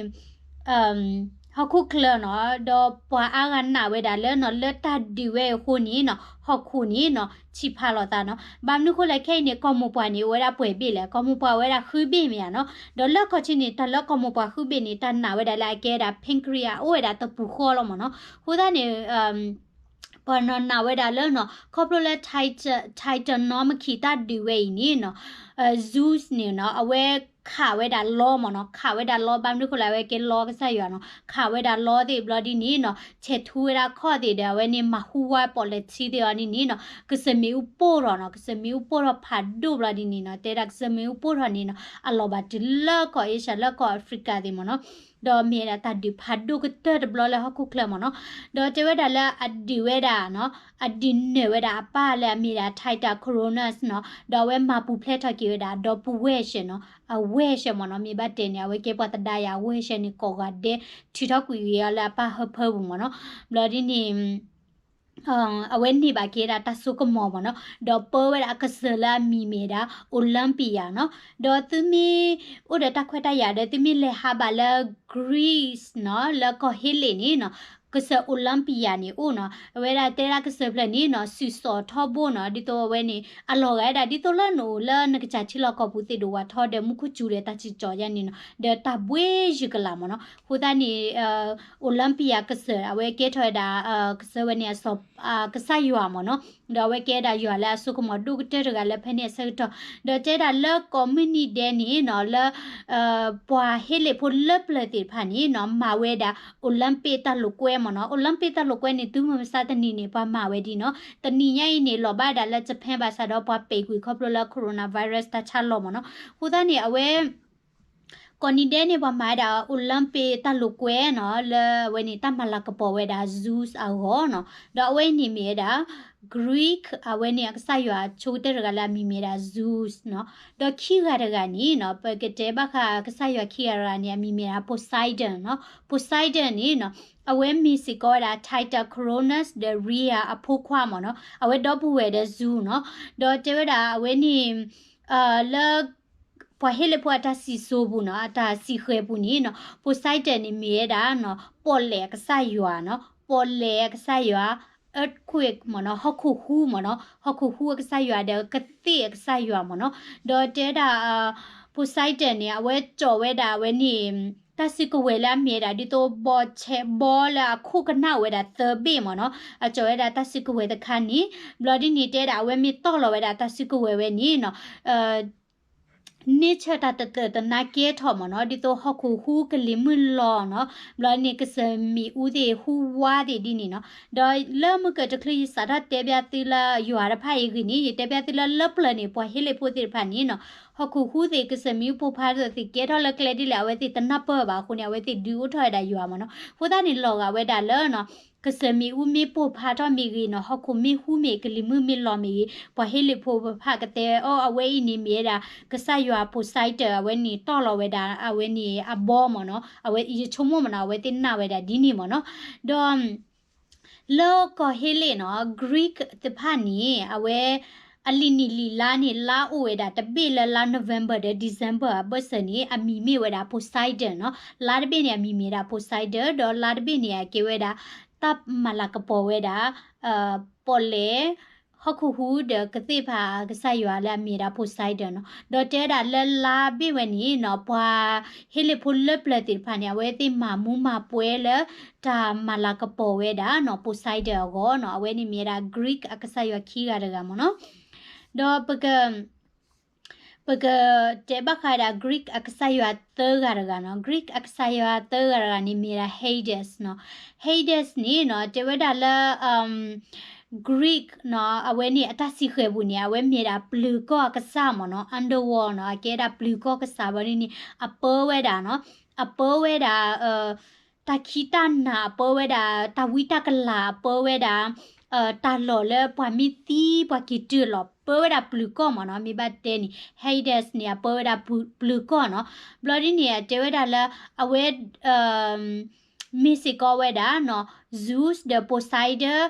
ဟီၣ်ခိၣ်ချၢနီၤ, ဒီးပှၤအါဂၤနာ်ဝဲဒၣ်လၢနီၤ လၢတၢ်ဒုးဝဲအဃိန့ၣ်နီၤ ဟီၣ်ခိၣ်န့ၣ်နီၤ ဆံးဖးလိာ်သးနီၤ, ဘၣ်မနုၤဃိလဲၣ် ခဲအံၤန့ၣ် ကီၢ်မိၢ်ပှၢ်န့ၣ် အိၣ်ဝဲဒၣ်ပှဲၤဘ့ၣ်လဲၣ်, ကီၢ်မိၢ်ပှၢ်အိၣ်ဝဲဒၣ်ဃုဘ့ၣ်မ့ၢ်ဧါနီၤ, ဒီးလၢခီၣ်ထံးန့ၣ် တၢ်လၢကီၢ်မိၢ်ပှၢ်ဃုဘ့ၣ်န့ၣ် တၢ်နာ်ဝဲဒၣ်လၢအကဲဝဲဒၣ် pancreas အိၣ်ဝဲဒၣ်တပူၤဃီလီၤမ့ၢ်နီၤ, အဃိသတးန့ၣ် ပှၤနီၤနာ်ဝဲဒၣ်လၢနီၤ ခီဖျိလၢ Titan- Titanomachy တၢ်ဒုးဝဲအံၤန့ၣ်နီၤ Zeus န့ၣ်နီၤ အဝဲ ခးဝဲဒၣ်လီမ့ၢ်နီၤ, ခးဝဲဒၣ်လီ ဘၣ်မနုၤဃိလဲၣ် အဝဲကဲလီကစၢ်ယွၤနီၤ, ခးဝဲဒၣ်လီသ့ၣ်ဘျီဒ်န့ၣ်နီၤ, ဆဲးထူဝဲဒၣ်ခီၣ်သ့ၣ်ဒီး အဝဲန့ၣ်မၤဟူဝါ policy သ့ၣ်အီၤဒ်န့ၣ်နီၤ, ကစၢၢ်မ့ၣ်အူပိၢ်ထီၣ်နီၤ, ကစၢၢ်မ့ၣ်အူပိၢ်ထီၣ်ဖးဒိၣ်ဘျီဒ်န့ၣ်နီၤ, တဲဒၣ်ကစၢၢ်မ့ၣ်အူပိၢ်ထီၣ်န့ၣ်နီၤ, အလီၤဘၣ်တုၤလၢကီၢ် Asia လၢကီၢ် Africa သ့ၣ်မ့ၢ်နီၤ, ဒီးမ့ၢ်ဒၣ်တၢ်ဒုးဖးဒိၣ်ကတၢၢ်တဘျီလၢဟီၣ်ခိၣ်ချၢမ့ၢ်နီၤ, ဒီးတဲဝဲဒၣ်လၢအဒုးဝဲဒၣ်နီၤ, အဒုးနၢၤဝဲဒၣ်အပၢ်လၢအမ့ၢ်ဒၣ် Tita Konournas နီၤ, ဒီးအဝဲမၤပူၤဖျဲးထီၣ်က့ၤဝဲဒၣ် ဒီပုၢ်ဝဲၢ်ရှဲနီၤ, အဝဲၢ်ရှဲမ့ၢ်နီၤ, မ့ၢ်ဘၣ်တဲန့ၣ် အဝဲကဲပှၤသဒါယၤအဝဲၢ်ရှဲန့ၣ် ကိးဂၤဒဲး ထုးထီၣ်ကွံာ်က့ၤအီၤလၢအပၢ်ဟၢဖၢပူၤမ့ၢ်နီၤ, ဘျီဒ်န့ၣ် အဝဲန့ၢ်ဘၣ်က့ၤဒၣ်တၢ်စိကမီၤမ့ၢ်နီၤ, ဒီးပၢဝဲဒၣ်အကစၢၢ်လၢအမံၤမ့ၢ်ဒၣ် Olympia နီၤ, ဒီးသုမ့ၢ်အိၣ်ဒီးတၢ်ခွဲးတၢ်ယာ်ဒီး သုမ့ၢ်လဲၤဟးဘၣ်လၢ Greece နီၤ, လၢကီၢ်ဟ့လ့ၣ်န့ၣ်နီၤ, ကစၢၢ် Olympia န့ၣ်အိၣ်နီၤ, အဝဲဒၣ်တဲဒၣ်ကစၢၢ်ဖျၢၣ်န့ၣ်နီၤ, စုၣ်စီၤထီဘိနီၤ, ဒ်သိးအဝဲန့ၣ် အလီၤဂာ်ဝဲဒၣ် ဒ်သိးလၢနအိၣ်လၢနကစၢ်ထံလီၢ်ကီၢ်ပူၤ သ့ၣ်ဒိၣ်ဝၣ်ထီဒီးမူခိၣ်စူၤဒီးတၢ်စံၣ်ကၠီၤယါန့ၣ်နီၤ, ဒီးတၢ်ဘှ့ယုၢ်ကလာ်မ့ၢ်နီၤ, အဃိသတးန့ၣ် Olympia ကစၢၢ် အဝဲကဲထီၣ်ဝဲဒၣ် ကစၢၢ်ဝဲန့ၣ် အစီၤ ကစၢ်ယွၤမ့ၢ်နီၤ, ဒီးအဝဲကဲဒၣ်ယွၤလၢအစိကမီၤဒိၣ်ကတၢၢ်တဂၤလၢဖဲန့ၣ်အဆၢကတီၢ်, ဒီးတဲဒၣ်လၢကိးမုၢ်နံၤဒဲးန့ၣ်နီၤ, လၢ ပှၤဟ့လ့ၣ်ဖိလၢပျၢၤသ့ၣ်တဖၣ်န့ၣ်နီၤ, မၤဝဲဒၣ် Olympic တၢ်လိာ်ကွဲမ့ၢ်နီၤ, Olympic တၢ်လိာ်ကွဲန့ၣ် တုၤမုၢ်မဆါတနံၤန့ၣ် ပှၤမၤဝဲဒ်နီၤ, တနံၤညါအံၤန့ၣ် လီၤဘၣ်ဒၣ်လၢ Japan ဘၣ်ဆၣ်ဒီးပှၤပဲာ်ကွံာ်ခီဖျိလၢ coronavirus တၢ်ဆါလီၤမ့ၢ်နီၤ, အဃိသတးန့ၣ် အဝဲ ကိးနံၤဒဲးန့ၣ် ပှၤမၤဝဲဒၣ် Olympic တၢ်လိာ်ကွဲနီၤ, လၢအဝဲန့ၣ် တၢ်မၤလၤကပီၤဝဲဒၣ် Zeus အဂီၢ်နီၤ, ဒီးအဝဲအံၤန့ၣ်မ့ၢ်ဝဲဒၣ် Greek အဝဲန့ၣ် အကစၢ်ယွၤဆိကတၢၢ်တဂၤလၢအမံၤမ့ၢ်ဒၣ် Zeus နီၤ, ဒီးခံဂၤတဂၤန့ၣ်နီၤ, ပကတဲဘၣ်ဃးကစၢ်ယွၤခံဂၤတဂၤန့ၣ် အမံၤမ့ၢ်ဒၣ် Poseidon နီၤ, Poseidon န့ၣ်နီၤ, အဝဲမ့ၢ်စ့ၢ်ကီးဝဲဒၣ် Titan Cronus ဒီး Rhea အဖိခွါမ့ၢ်နီၤ, အဝဲဒီပုၢ်ဝဲၢ်ဒီး Zeus နီၤ, ဒီးတဲဝဲဒၣ်အဝဲန့ၣ် လၢ ပှၤဟ့လ့ၣ်ဖိအတၢ်စံၣ်စိၤပူၤနီၤ, အတၢ်စံၣ်ဃဲၤပူၤန့ၣ်နီၤ, Poseidon န့ၣ်မ့ၢ်ဝဲဒၣ်နီၤ, ပီၣ်လဲၣ်အကစၢ်ယွၤနီၤ, ပီၣ်လဲၣ်အကစၢ်ယွၤ, earthquake မ့ၢ်နီၤ, ဟီၣ်ခိၣ်ဟူးမ့ၢ်နီၤ, ဟီၣ်ခိၣ်ဟူးအကစၢ်ယွၤဒီး ကသ့ၣ်အကစၢ်ယွၤမ့ၢ်နီၤ, ဒီးတဲဒၣ် Poseidon န့ၣ် အဝဲကၠီၣ်ဝဲဒၣ်အဝဲန့ၣ် တၢ်စုကဝဲၤလၢအမ့ၢ်ဝဲဒၣ် ဒ်သိးဘီဆဲးဘီလၢအခိၣ်ကနၣ်အိၣ်ဝဲဒၣ်သၢဘ့ၣ်မ့ၢ်နီၤ, အကၠီၣ်ဝဲဒၣ်တၢ်စုကဝဲၤတခါန့ၣ်, ဘျီဒ်န့ၣ်တဲဒၣ် အဝဲမ့ၢ်တီၢ်လီၤဝဲဒၣ်တၢ်စုကဝဲၤဝဲန့ၣ်နီၤ န့ဆၢၣ်တၢ်တတၢာ်တနါကဲထီၣ်မ့ၢ်နီၤ, ဒ်သိးဟီၣ်ခိၣ်ဟူးကလံၤမုၢ်လီၤနီၤ, ဘျီန့ၣ်ကစၢၢ်မ့ၣ်အူသ့ၣ်ဟူးဝါသ့ၣ်ဒ်န့ၣ်နီၤ, ဒီးလၢမုၢ်ကၢၢ်တချုး ယစးထီၣ်တဲဘၣ်သုလၢယွၤတဖၣ်အံၤအဂ့ၢ်န့ၣ် ယတဲဘၣ်သုလၢလၢပျၢၤန့ၣ် ပှၤဟ့လ့ၣ်ဖိသ့ၣ်တဖၣ်န့ၣ်နီၤ, ဟီၣ်ခိၣ်ဟူးသ့ၣ် ကစၢၢ်မ့ၣ်အူပိၢ်ဖးသ့ၣ် ကဲထီၣ်လၢကျဲဒ်လဲၣ် အဝဲသ့ၣ်တနၢ်ပၢၢ်ဘၣ်အဃိန့ၣ် အဝဲသ့ၣ်ဒုးအိၣ်ထီၣ်ဝဲဒၣ်ယွၤမ့ၢ်နီၤ, အဃိသတးန့ၣ် လီၤဂာ်ဝဲဒၣ်လၢနီၤ ကစၢၢ်မ့ၣ်အူမ့ၢ်ပိၢ်ဖးထီၣ်မ့ၢ်ဂ့ၤနီၤ, ဟီၣ်ခိၣ်မ့ၢ်ဟူးမ့ၢ် ကလံၤမုၢ်မ့ၢ်လီၤမ့ၢ်ဂ့ၤ, ပှၤဟ့လ့ၣ်ဖိဖးကတဲအီၤ အဝဲအံၤန့ၣ်မ့ၢ်ဝဲဒၣ် ကစၢ်ယွၤ Poseidon အဝဲန့ၣ်တီၢ်လီၤဝဲဒၣ် အဝဲန့ၣ်အဘီမ့ၢ်နီၤ, အဝဲယဆိကမိၣ်မ့ၢ်နီၤ အဝဲသ့ၣ်နာ်ဝဲဒၣ်ဒ်န့ၣ်မ့ၢ်နီၤ, ဒီး လၢကီၢ်ဟ့လ့ၣ်နီၤ Greek တဖၣ်န့ၣ် အဝဲ အလံာ်နံၣ်လံာ်လါန့ၣ် လါအိၣ်ဝဲဒၣ်တဘ့ၣ်လၢလါ November ဒီး December အဘၢၣ်စၢၤန့ၣ် အမံၤမ့ၢ်ဝဲဒၣ် Poseidon နီၤ, လါတဘ့ၣ်န့ၣ် အမံၤမ့ၢ်ဒၣ် Poseidon ဒီးလါတဘ့ၣ်န့ၣ် အကဲဝဲဒၣ် တၢ်မၤလၤကပီၤဝဲဒၣ် ပီၣ်လဲၣ် ဟီၣ်ခိၣ်ဟူးဒီးကသ့ၣ်ဖးကစၢ်ယွၤလၢအမ့ၢ်ဒၣ် Poseidon နီၤ, ဒီးတဲဝဲဒၣ်လၢလါဘ့ၣ်ဝဲန့ၣ်နီၤ ပှၤဟ့လ့ၣ်ဖိလၢပျၢၤသ့ၣ်တဖၣ်န့ၣ် အဝဲသ့ၣ်မၤမူမၤပွဲလၢ တၢ်မၤလၤကပီၤဝဲဒၣ်နီၤ Poseidon အဂီၢ်နီၤ, အဝဲန့ၣ်မ့ၢ်ဝဲဒၣ် Greek အကစၢ်ယွၤခံဂၤတဂၤမ့ၢ်နီၤ, ဒီးပက ပကတဲဘၣ်ဃးဒၣ် Greek အကစၢ်ယွၤသၢဂၤတဂၤနီၤ, Greek အကစၢ်ယွၤသၢဂၤတဂၤန့ၣ်မ့ၢ်ဒၣ် Hades နီၤ, Hades န့ၣ်နီၤ တဲဝဲဒၣ်လၢ Greek နီၤ အဝဲန့ၣ်အတၢ်စံးဃဲၤပူၤန့ၣ် အဝဲမ့ၢ်ဒၣ်ပျုၤကီၢ်အကစၢ်မ့ၢ်နီၤ, underworld နီၤ, အကဲဒၣ်ပျုၤကီၢ်ကစၢ်ဘၣ်န့ၣ် အပၢဝဲဒၣ်နီၤ, အပၢဝဲဒၣ် တၢ်ခံးတၢ်နၤ အပၢဝဲဒၣ် တၢ်ဝံတၢ်ကလၤ အပၢဝဲဒၣ် တၢ်လီၢ်လၢပှၤမ့ၢ်သံ ပှၤက့ၤတုၤလီၤ ပၢဝဲဒၣ်ပျုၤကီၢ်မ့ၢ်နီၤ, မ့ၢ်ဘၣ်တဲန့ၣ် Hades န့ၣ် အပၢဝဲဒၣ်ပျုၤကီၢ်နီၤ, ဘျီဒ်န့ၣ် အတဲဝဲဒၣ်လၢ အဝဲ မ့ၢ်စ့ၢ်ကီးဝဲဒၣ်နီၤ Zeus ဒီး Poseidon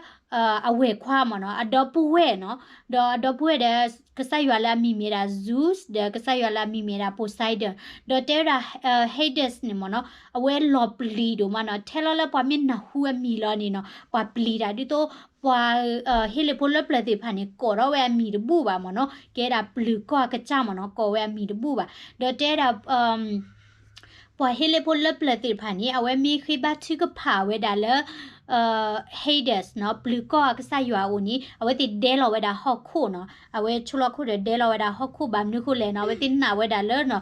အဝဲၢ်ခွါမ့ၢ်နီၤ, အဒီပုၢ်ဝဲၢ်နီၤ, ဒီးအဒီပုၢ်ဝဲၢ်ဒီး ကစၢ်ယွၤလၢအမံၤမ့ၢ်ဒၣ် Zeus ဒီးကစၢ်ယွၤလၢအမံၤမ့ၢ်ဒၣ် Poseidon, ဒီးတဲဝဲဒၣ် Hades န့ၣ်မ့ၢ်နီၤ, အဝဲလီၤပျံၤဒိၣ်မးနီၤ, ထဲလီၤလၢပှၤမ့ၢ်နၢ်ဟူအမံၤလီၤန့ၣ်နီၤ, ပှၤပျံၤတၢ်ဒ်သိး ပှၤ ဟ့လ့ၣ်ဖိလၢပျၢၤသ့ၣ်တဖၣ်န့ၣ် ကိးထီၣ်ဝဲအမံၤတဘူၣ်ဘၣ်မ့ၢ်နီၤ, ကဲဒၣ်ပျုၤကီၢ်အကစၢ်မ့ၢ်နီၤ, ကိးဝဲအမံၤတဘူၣ်ဘၣ်, ဒီးတဲဒၣ် ပှၤဟ့လ့ၣ်ဖိလၢပျၢၤသ့ၣ်တဖၣ်န့ၣ် အဝဲမ့ၢ်ဃ့ဘါထုကဖၣ်ဝဲဒၣ်လၢ Hades နီၤ ပျုၤကီၢ်အကစၢ်ယွၤအအိၣ်န့ၣ် အဝဲသ့ၣ်ဒဲလီၤဝဲဒၣ်ဟီၣ်ခိၣ်နီၤ အဝဲဆိလီၢ်ခိၣ်ဒီးဒဲလီၤဝဲဒၣ်ဟီၣ်ခိၣ်ဘၣ်မနုၤဃိလဲၣ်နီၤ အဝဲသ့ၣ်နာ်ဝဲဒၣ်လၢနီၤ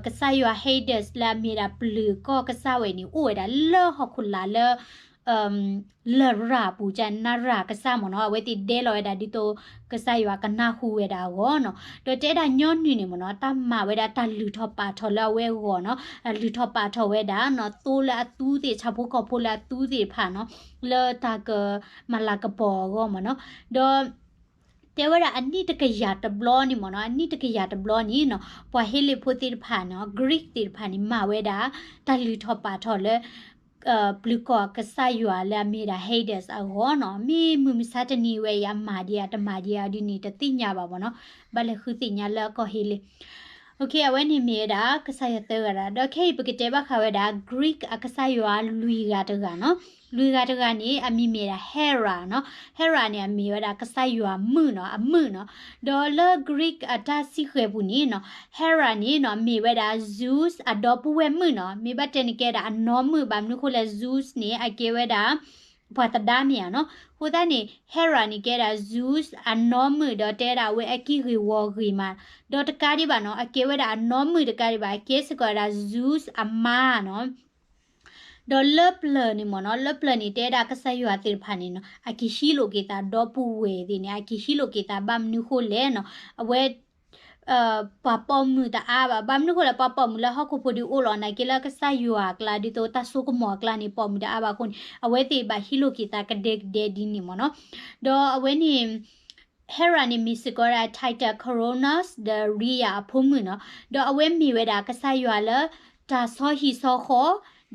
ကစၢ်ယွၤ Hades လၢအမ့ၢ်ဒၣ်ပျုၤကီၢ်ကစၢ်ဝဲန့ၣ် အိၣ်ဝဲဒၣ်လၢဟီၣ်ခိၣ်လာ်လၢ လရာ်ပူၤ ကနရၣ်ကစၢ်မ့ၢ်နီၤ အဝဲသ့ၣ်ဒဲလီၤဝဲဒၣ်ဒ်သိးကစၢ်ယွၤကနၢ်ဟူဝဲဒၣ်အဂီၢ်နီၤ ဒီးတဲဒၣ်ညီနုၢ်န့ၣ်မ့ၢ်နီၤ တၢ်မၤဝဲဒၣ်တၢ်လုၢ်ထီၣ်ပာ်ထီၣ်လၢအဝဲအဂီၢ်နီၤ လုၢ်ထီၣ်ပာ်ထီၣ်ဝဲဒၣ်နီၤ သိလၢအသူသ့ၣ် ဆၣ်ဖိကီၢ်ဖိလၢအသူသ့ၣ်တဖၣ်နီၤ လၢတၢ်ကမၤလၤကပီၤအဂီၢ်မ့ၢ်နီၤ ဒီး တဲဝဲဒၣ်အနံၣ်တကယၤတဘျီန့ၣ်မ့ၢ်နီၤ အနံၣ်တကယၤတဘျီန့ၣ်နီၤ ပှၤဟ့လ့ၣ်ဖိသ့ၣ်တဖၣ်နီၤ Greek သ့ၣ်တဖၣ်န့ၣ် မၤဝဲဒၣ် တၢ်လုၢ်ထီၣ်ပာ်ထီၣ်လၢ ပျုၤကီၢ်ကစၢ်ယွၤလၢအမ့ၢ်ဒၣ် Hades အဂီၢ်နီၤ မ့ၢ်မုၢ်မဆါတနံၤဝဲအံၤ အမၤဒံးဧါ တမၤဒံးဧါဒ်န့ၣ် တသ့ၣ်ညါဘၣ်မ့ၢ်နီၤ ဘၣ်လဲၤဃုသ့ၣ်ညါလၢအကီၢ်ဟ့လ့ၣ် အဝဲန့ၣ်မ့ၢ်ဝဲဒၣ် ကစၢ်ယွၤသၢဂၤဒၣ် ဒီးခဲအံၤပကတဲဘၣ်ဃးဝဲဒၣ် Greek အကစၢ်ယွၤလွံၢ်ဂၤတဂၤနီၤ လွံၢ်ဂၤတဂၤန့ၣ် အမံၤမ့ၢ်ဒၣ် Hera နီၤ Hera န့ၣ် အမ့ၢ်ဝဲဒၣ်ကစၢ်ယွၤမုၣ်နီၤ အမုၣ်နီၤ ဒီးလၢ Greek အတၢ်စံးဃဲၤပူၤန့ၣ်နီၤ Hera န့ၣ်နီၤ မ့ၢ်ဝဲဒၣ် Zeus အဒီပုၢ်ဝဲၢ်မုၣ်နီၤ မ့ၢ်ဘၣ်တဲန့ၣ်ကဲဒၣ်အနီၢ်မုၣ် ဘၣ်မနုၤဃိလဲၣ် Zeus န့ၣ် အကဲဝဲဒၣ် ပှၤသဒါမ့ၢ်ဧါနီၤ အဃိသတးန့ၣ် Hera န့ၣ်ကဲဒၣ် Zeus အနီၢ်မုၣ် ဒီးတဲဒၣ်အဝဲအကံၢ်ဂ့ၤဝီၤဂ့ၤမး ဒီးတကးဒံးဘၣ်နီၤ အကဲဝဲဒၣ်အနီၢ်မုၣ်တကးဒံးဘၣ် အကဲစ့ၢ်ကီးဝဲဒၣ် Zeus အမါနီၤ ဒီးလၢပျၢၤန့ၣ်မ့ၢ်နီၤ လၢပျၢၤန့ၣ် တဲဒၣ်ကစၢ်ယွၤသ့ၣ်တဖၣ်န့ၣ်နီၤ အကဟံးလိာ်က့ၤသးဒီပုၢ်ဝဲၢ်သ့ၣ်န့ၣ် အကဟံးလိာ်က့ၤသးဘၣ်မနုၤဃိလဲၣ်နီၤ အဝဲ ပှၤပိာ်မုၣ်တအါဘၣ် ဘၣ်မနုၤဃိလဲၣ် ပှၤပိာ်မုၣ်လၢဟီၣ်ခိၣ်ဖိဒုးအိၣ်လီၤ နာ်က့လၢကစၢ်ယွၤအကျါ ဒ်သိးတၢ်စိကမီၤအကျါန့ၣ် ပိာ်မုၣ်တအါဘၣ်အဃိန့ၣ် အဝဲသ့ၣ်ဘၣ်ဟံးလိာ်က့ၤသးကဒဲကဒဲဒ်န့ၣ်မ့ၢ်နီၤ ဒီးအဝဲန့ၣ် Hera န့ၣ်မ့ၢ်စ့ၢ်ကီးဒၣ် Titan Cronus ဒီး Rhea အဖိမုၣ်နီၤ ဒီးအဝဲမ့ၢ်ဝဲဒၣ်ကစၢ်ယွၤလၢ တၢ်ဆီဟံၣ်ဆီဃီ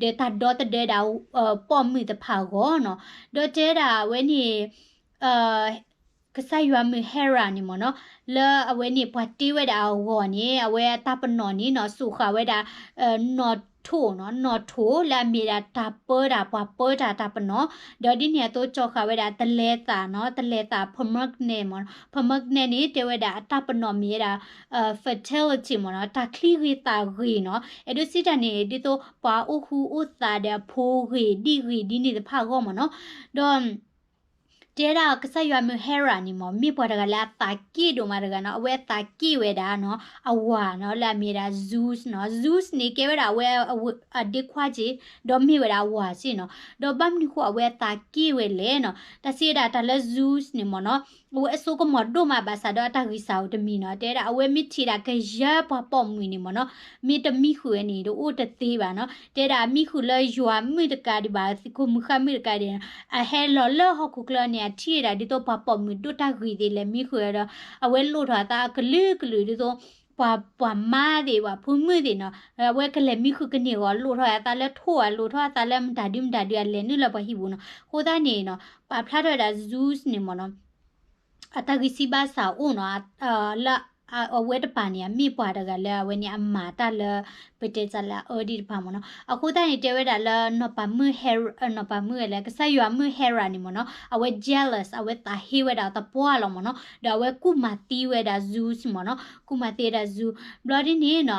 ဒီးတၢ်ဒီသဒၢဒၣ် ပိာ်မုၣ်တဖၣ်အဂီၢ်နီၤ ဒီးတဲဒၣ်အဝဲန့ၣ် ကစၢ်ယွၤမုၣ် Hera န့ၣ်မ့ၢ်နီၤ လၢအဝဲန့ၣ်ပှၤတ့ဝဲဒၣ်အဂီၢ်န့ၣ် အဝဲအတၢ်ပနီၣ်န့ၣ်နီၤ စိာ်ဃာ်ဝဲဒၣ် နီၣ်ထိၣ်နီၤ နီၣ်ထိၣ်လၢအမ့ၢ်ဒၣ်တၢ်ပၢတၢ် ပှၤပၢတၢ်တၢ်ပနီၣ် ဒီးဒ်န့ၣ်အသိးကၠီဃာ်ဝဲဒၣ်တလဲၤသးနီၤ တလဲၤသး pomegranate မ့ၢ်နီၤ pomegranate န့ၣ် တဲဝဲဒၣ်အတၢ်ပနီၣ်မ့ၢ်ဝဲဒၣ် fertility မ့ၢ်နီၤ တၢ်ချံဂ့ၤသးဂ့ၤနီၤ အဲၣ်ဒိးစံးတၢ်န့ၣ် ဒ်သိးပှၤအိၣ်ဃူအိၣ်သးဒီးအဖိဂ့ၤဒ်ဂ့ၤဒ်န့ၣ်တဖၣ်အဂီၢ်မ့ၢ်နီၤ ဒီး တဲဒၣ်ကစၢ်ယွၤမုၣ် Hera န့ၣ်မ့ၢ် မ့ၢ်ပှၤတဂၤလၢအသးက့ၣ်ဒိၣ်မးတဂၤနီၤ အဝဲအသးက့ၣ်ဝဲဒၣ်နီၤ အဝၤနီၤ လၢအမ့ၢ်ဝဲဒၣ် Zeus နီၤ Zeus န့ၣ် ကဲဝဲဒၣ်အဝဲအဒ့ခွါက့ၢ် ဒီးမ့ၢ်ဝဲဒၣ်အဝၤက့ၢ်နီၤ ဒီးဘၣ်မနုၤဃိအဝဲအသးက့ၣ်ဝဲလဲၣ်နီၤ တၢ်စံးဝဲဒၣ်တၢ်လၢ Zeus န့ၣ်မ့ၢ်နီၤ အဝဲအစိကမီၤဒိၣ်မးဘၣ်ဆၣ်ဒီးအတၢ်ဂံၢ်စၢ်အိၣ်တမံၤနီၤ တဲဒၣ်အဝဲမ့ၢ်ထံၣ်ဒၣ်ကယၤပှၤပိာ်မုၣ်န့ၣ်မ့ၢ်နီၤ မ့ၢ်တမံဃုာ်ဝဲန့ၣ် တအိၣ်တသ့ဘၣ်နီၤ တဲဒၣ်အမံဃုာ်လၢယွၤမုၣ်တကးဒံးဘၣ် သုးခိၣ်မုၢ်ဃၢ်မုၣ်တကးဒံး အဟဲလီၤလၢဟီၣ်ခိၣ်ချၢန့ၣ် အထံၣ်ဝဲဒၣ်ဒ်သိးပှၤပိာ်မုၣ်ဒိၣ်တၢ်ဂ့ၤသ့ၣ်လဲၣ် မံဃုာ်ဝဲဒီး အဝဲလိၣ်ထီၣ်အသးအကလုာ်ကလုာ်ဒ်သိး ပှၤ ပှၤမါသ့ၣ် ပှၤဖိမုၣ်သ့ၣ်နီၤ အဝဲကလဲၤမံဃုာ်ကန့ၢ်အဂီၢ် လိၣ်ထီၣ်အသးလၢထိၣ်ဧါ လိၣ်ထီၣ်အသးလၢမတၤဒုမတၤဒု အလဲၤနုာ်လၢပှၤဟံၣ်ပူၤနီၤ အဃိသတးန့ၣ်နီၤ ပာ်ဖျါထီၣ်ဝဲဒၣ် Zeus န့ၣ်မ့ၢ်နီၤ အတၢ်ဂံၢ်စၢ်ဘါစၢ်အိၣ်နီၤ လၢ အဝဲတပၤန့ၣ် အမ့ၢ်ပှၤတဂၤလၢအဝဲန့ၣ်အမၤတၢ်လၢ ပတဲတၢ်လၢအအၢဒံးတဖၣ်မ့ၢ်နီၤ အဃိသတးန့ၣ် တဲဝဲဒၣ်လၢနီၢ်ပၤမုၣ် နီၢ်ပၤမုၣ်ဝဲလဲၣ် ကစၢ်ယွၤမုၣ် Hera န့ၣ်မ့ၢ်နီၤ အဝဲ jealous အဝဲသးဟ့ဝဲဒၣ်သပှၢ်လီၤမ့ၢ်နီၤ ဒီးအဝဲကူၣ်မၤသံဝဲဒၣ် Zeus မ့ၢ်နီၤ ကူၣ်မၤသံဝဲဒၣ် Zeus ဘျီဒ်န့ၣ်နီၤ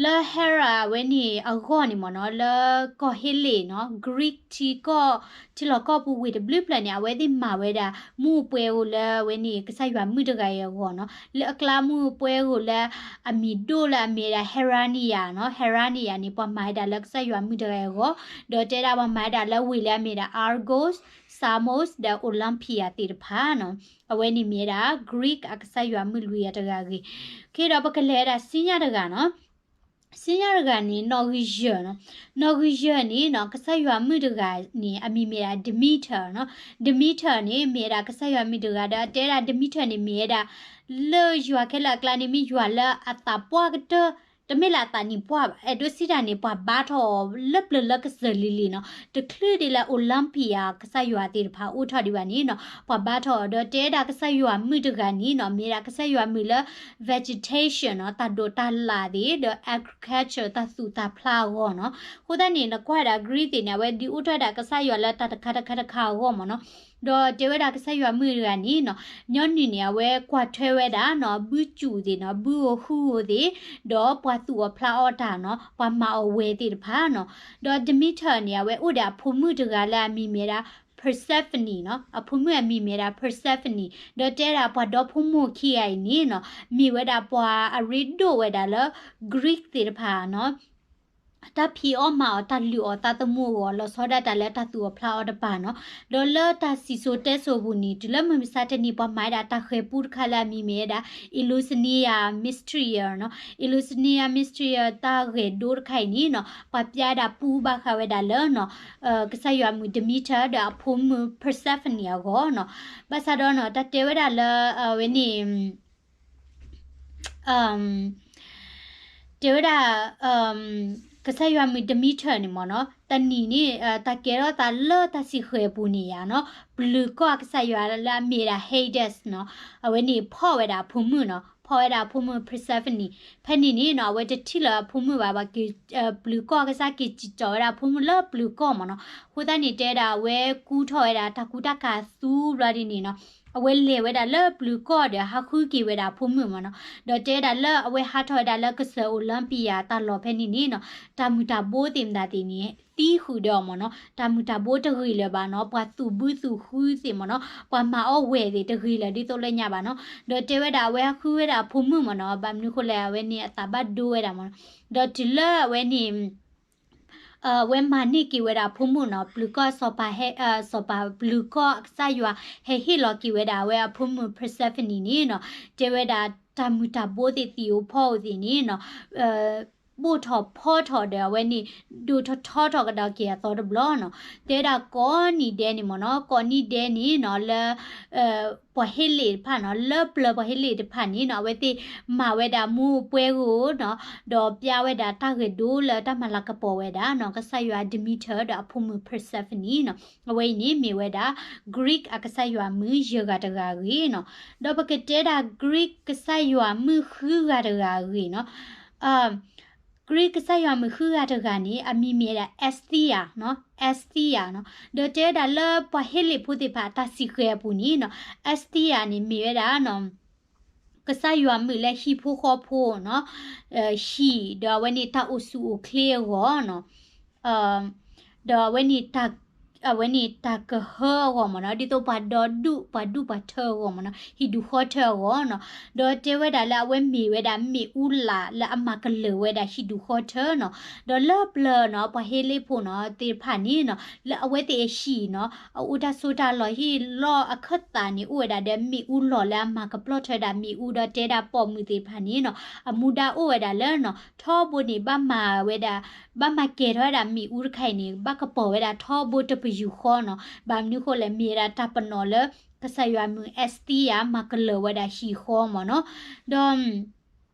လၢ Hera အဝဲန့ၣ်အဂီၢ်န့ၣ်မ့ၢ်နီၤ လၢကီၢ်ဟ့လ့ၣ်နီၤ Greek ထံကီၢ် ထံလီၢ်ကီၢ်ပူၤဝ့ၢ်တဘျုးဖျၢၣ်န့ၣ် အဝဲသ့ၣ်မၤဝဲဒၣ် မူးအပှဲၤဧိၤလၢအဝဲန့ၣ် ကစၢ်ယွၤမုၣ်တဂၤအံၤအဂီၢ်နီၤ လၢအကျါမူးအပှဲၤဧိၤလၢ အမံၤဒိၣ်လၢအမ့ၢ်ဝဲဒၣ် Herania နီၤ Herania န့ၣ် ပှၤမၤဝဲဒၣ်လၢကစၢ်ယွၤမုၣ်တဂၤအံၤအဂီၢ် ဒီးတဲဒၣ်ပှၤမၤဝဲဒၣ်လၢဝ့ၢ်လၢအမ့ၢ်ဒၣ် Argos Samos ဒီး Olympia သ့ၣ်တဖၣ်နီၤ အဝဲန့ၣ်မ့ၢ်ဝဲဒၣ် Greek အကစၢ်ယွၤမုၣ်လွံၢ်ဂၤတဂၤအဂ့ၢ် ခဲဒီးပကလဲၤဝဲဒၣ်စံညါတဂၤနီၤ စံညါတဂၤန့ၣ် နီၣ်ဂံၢ်ယဲၢ်နီၤ နီၣ်ဂံၢ်ယဲၢ်န့ၣ်နီၤ ကစၢ်ယွၤမုၣ်တဂၤန့ၣ် အမံၤမ့ၢ်ဒၣ် Demeter နီၤ Demeter န့ၣ် မ့ၢ်ဝဲဒၣ်ကစၢ်ယွၤမုၣ်တဂၤဒီး တဲဒၣ် Demeter န့ၣ် မ့ၢ်ဝဲဒၣ် လၢယွၤခဲလၢာ်အကျါန့ၣ် မ့ၢ်ယွၤလၢအသးပှၢ်ကတၢၢ် တမ့ၢ်လၢအသးနံၣ်ပှၢ်ဘၣ် အဲၣ်ဒိးစံးတၢ်န့ၣ် ပှၤဘါထီၣ်အီၤလၢပျၢၤလၢကစၢၢ်လံၤလံၤနီၤ တချုးဒ်လၢ Olympia ကစၢ်ယွၤသ့ၣ်တဖၣ်အိၣ်ထီၣ်ဒံးဘၣ်န့ၣ်နီၤ ပှၤဘါထီၣ်အီၤဒီး တဲဒၣ်ကစၢ်ယွၤမုၣ်တဂၤန့ၣ်နီၤ မ့ၢ်ဝဲဒၣ်ကစၢ်ယွၤမုၣ်လၢ vegetation နီၤ တၢ်ဒိးတၢ်လၣ်သ့ၣ် ဒီး agriculture တၢ်သူၣ်တၢ်ဖျးအဂီၢ်နီၤ အဃိသတးန့ၣ် နကွၢ်ဝဲဒၣ် Greek သ့ၣ်န့ၣ် အဝဲဒုးအိၣ်ထီၣ်ဝဲဒၣ်ကစၢ်ယွၤလၢတၢ်တခါတခါတခါအဂီၢ်မ့ၢ်နီၤ ဒီးတဲဝဲဒၣ်ကစၢ်ယွၤမုၣ်တဂၤန့ၣ်နီၤ, ညီနုၢ်န့ၣ် အဝဲကွၢ်ထွဲဝဲဒၣ်နီၤ ဘုစူၣ်သ့ၣ်နီၤ, ဘုဧိၤဟုဧိၤသ့ၣ်, ဒီးပှၤသူၣ်အီၣ်ဖျးအီၣ်တၢ်နီၤ, ပှၤမၤအီၣ်ဝဲၢ်သ့ၣ်တဖၣ်နီၤ. ဒီး Demeter န့ၣ် အဝဲအိၣ်ဒီးအဖိမုၣ်တဂၤလၢအမံၤမ့ၢ်ဒၣ် Persephone နီၤ, အဖိမုၣ်အမံၤမ့ၢ်ဒၣ် Persephone, ဒီးတဲဒၣ်ပှၤဒီဖိမိၢ်ခံဂၤအံၤန့ၣ်နီၤ, မ့ၢ်ဝဲဒၣ်ပှၤအရ့ဒိၣ်ဝဲဒၣ်လၢ Greek သ့ၣ်တဖၣ်နီၤ တၢ်ဖံးအီၣ်မၤအီၣ် တၢ်လုၢ်အီၣ်သးသမူအဂီၢ် လီၤဆီဒၣ်တၢ်လၢတၢ်သူၣ်အီၣ်ဖျးအီၣ်တဖၣ်နီၤ. ဒီးလၢတၢ်စံၣ်စိၤတဲစိၤအပူၤန့ၣ် တုၤလၢမုၢ်မဆါတနံၤ ပှၤမၤဝဲဒၣ်တၢ်ဃဲၤပူတခါလၢအမံၤမ့ၢ်ဝဲဒၣ် Eleusinian Mystery နီၤ, Eleusinian Mystery တၢ်ဂဲၤဒိတခါအံၤန့ၣ်နီၤ ပှၤပျဲဒၣ်ပူဘၣ်ဃးဝဲဒၣ်လၢနီၤ ကစၢ်ယွၤမုၣ် Demeter ဒီးအဖိမုၣ် Persephone အဂီၢ်နီၤ. ဘၣ်ဆၣ်ဒီးနီၤ တၢ်တဲဝဲဒၣ်လၢ အဝဲန့ၣ် တဲဝဲဒၣ် ကစၢ်ယွၤမုၣ် Demeter န့ၣ်မ့ၢ်နီၤ, တနံၤန့ၣ် တၢ်ကဲထီၣ်သးလၢတၢ်စံၣ်ဃဲၤအပူၤန့ၣ်ယါနီၤ, ပျုၤကီၢ်အကစၢ်ယွၤလၢအမ့ၢ်ဝဲဒၣ် Hades နီၤ, အဝဲန့ၣ်ဖီၣ်ဝဲဒၣ်အဖိမုၣ်နီၤ, ဖီၣ်ဝဲဒၣ်အဖိမုၣ် Persephone. ဖဲန့ၣ်န့ၣ်နီၤ အဝဲတထံၣ်လၢၤအဖိမုၣ်ဘၣ်, ဘၣ်က့ၤ ပျုၤကီၢ်အကစၢ်က့ၤစံၣ်တဲၤဝဲဒၣ်အဖိမုၣ်လၢပျုၤကီၢ်မ့ၢ်နီၤ. အဃိသတးန့ၣ် တဲဝဲဒၣ်အဝဲကူထီၣ်ဝဲဒၣ်တၢ်ကူတၢ်ကၤသူဘျီဒ်န့ၣ်နီၤ, အဝဲလဲၤဝဲဒၣ်လၢပျုၤကီၢ်ဒီးဟးဃုက့ၤဝဲဒၣ်အဖိမုၣ်မ့ၢ်နီၤ. ဒီးတဲဝဲဒၣ်လၢအဝဲဟးထီၣ်ဝဲဒၣ်လၢကစၢၢ် Olympia တၢ်လီၢ်ဖဲန့ၣ်န့ၣ်နီၤ, တၢ်မုၢ်တၢ်ဘိသ့ၣ်မတၤသ့ၣ်န့ၣ် သံဃုာ်ဒီးအီၤမ့ၢ်နီၤ, တၢ်မုၢ်တၢ်ဘိတဂ့ၤလၢၤဘၣ်နီၤ, ပှၤသူၣ်ဘုသူၣ်ဃုသ့ၣ်မ့ၢ်နီၤ, ပှၤမၤအီၣ်ဝဲၢ်သ့ၣ်တဂ့ၤလၢၤဒ်သိးလၢညါဘၣ်နီၤ. ဒီးတဲဝဲဒၣ်အဝဲဟးဃုဝဲဒၣ်အဖိမုၣ်မ့ၢ်နီၤ, ဘၣ်မနုၤဃိလဲၣ် အဝဲန့ၣ်အသးဘၣ်ဒိဝဲဒၣ်မ့ၢ်နီၤ. ဒီးတုၤလၢအဝဲန့ၣ် အဝဲမၤန့ၢ်က့ၤဝဲဒၣ်အဖိမုၣ်နီၤ, ပျုၤကီၢ်စီၤပၤဟဲ စီၤပၤပျုၤကီၢ်အကစၢ်ယွၤ ဟဲဟ့ၣ်လီၤက့ၤဝဲဒၣ်အဝဲအဖိမုၣ် Persephone န့ၣ်နီၤ, တဲဝဲဒၣ်တၢ်မုၢ်တၢ်ဘိသ့ၣ်သံးအိၣ်ဖီအိၣ်သ့ၣ်န့ၣ်နီၤ, ဘိၣ်ထီၣ်ဖီထီၣ်ဒီးအဝဲန့ၣ် ဒိၣ်ထီၣ်ထီထီၣ်ကဒီးက့ၤအသီတဘျီနီၤ. တဲဝဲဒၣ်ကိးနံၤဒဲးန့ၣ်မ့ၢ်နီၤ, ကိးနံၤဒဲးန့ၣ်နီၤ လၢ ပှၤဟ့လ့ၣ်တဖၣ်နီၤ, လၢပျၢၤပှၤဟ့လ့ၣ်တဖၣ်န့ၣ်နီၤ, အဝဲသ့ၣ်မၤဝဲဒၣ်မူပှဲၤဂိၢ်နီၤ, ဒီးပျဲဝဲဒၣ်တၢ်ဂဲၤဒိလၢတၢ်မၤလၤကပီၤဝဲဒၣ်နီၤ, ကစၢ်ယွၤ Demeter ဒီးအဖိမုၣ် Persephone နီၤ. အဝဲအံၤန့ၣ်မ့ၢ်ဝဲဒၣ် Greek အကစၢ်ယွၤမုၣ်ယဲၢ်ဂၤတဂၤအဂ့ၢ်နီၤ. ဒီးပကတဲဒၣ် Greek ကစၢ်ယွၤမုၣ်ဃုဂၤတဂၤအဂ့ၢ်နီၤ. Greek ကစၢ်ယွၤမုၣ်ဃုဂၤတဂၤန့ၣ် အမံၤမ့ၢ်ဝဲဒၣ် Athena နီၤ, Athena နီၤ. ဒီးတဲဝဲဒၣ်လၢပှၤဟ့လ့ၣ်ဖိသ့ၣ်တဖၣ်အတၢ်စံၣ်ဃဲၤအပူၤန့ၣ်နီၤ, Athena န့ၣ်မ့ၢ်ဝဲဒၣ် ကစၢ်ယွၤမုၣ်လၢဟံၣ်ဖိဃီဖိနီၤ, ဟံၣ် ဒီးအဝဲန့ၣ်တၢ်အိၣ်ဆူၣ်အိၣ်ချ့အဂီၢ်နီၤ, ဒီးအဝဲန့ၣ် အဝဲန့ၣ်တၢ်ကဟၢအဂီၢ်မ့ၢ်နီၤ, ဒ်သိးပှၤဒီဒူၣ်ပှၤဒူၣ်ပှၤထၢအဂီၢ်မ့ၢ်နီၤ, ဟံၣ်ဒူၣ်ဃီထၢအဂီၢ်နီၤ. ဒီးတဲဝဲဒၣ်လၢအဝဲမ့ၢ်ဝဲဒၣ်မ့ၣ်အူလာ်လၢအမၤကလၢၤဝဲဒၣ်ဟံၣ်ဒူၣ်ဃီထၢနီၤ. ဒီးလၢပျၢၤနီၤ ပှၤဟ့လ့ၣ်ဖိနီၤ သ့ၣ်တဖၣ်န့ၣ်နီၤ လၢအဝဲသ့ၣ်အဟံၣ်နီၤ အအိၣ်တၢ်ဆိးတၢ်လီၢ်ဟ့ၣ်လီၢ်အခၢၣ်သးန့ၣ် အိၣ်ဝဲဒၣ်ဒီးမ့ၣ်အူလီၢ်လၢအမၤကပျီၢ်ထွဲဒၣ်မ့ၣ်အူ ဒီးတဲဒၣ်ပိာ်မုၣ်သ့ၣ်တဖၣ်န့ၣ်နီၤ အမူဒါအိၣ်ဝဲဒၣ်လၢနီၤ ထီဘိန့ၣ် ဘၣ်မၤဝဲဒၣ် ဘၣ်မၤကဲၤထီၣ်ဝဲဒၣ်မ့ၣ်အူတခါအံၤန့ၣ် ဘၣ်ကပီၤဝဲဒၣ်ထီဘိတပယူာ်ဃီနီၤ. ဘၣ်မနုၤဃိလဲၣ် မ့ၢ်ဝဲဒၣ်တၢ်ပနီၣ်လၢ ကစၢ်ယွၤမုၣ် Athena မၤကလၢၤဝဲဒၣ်ဟံၣ်ဃီမ့ၢ်နီၤ. ဒီး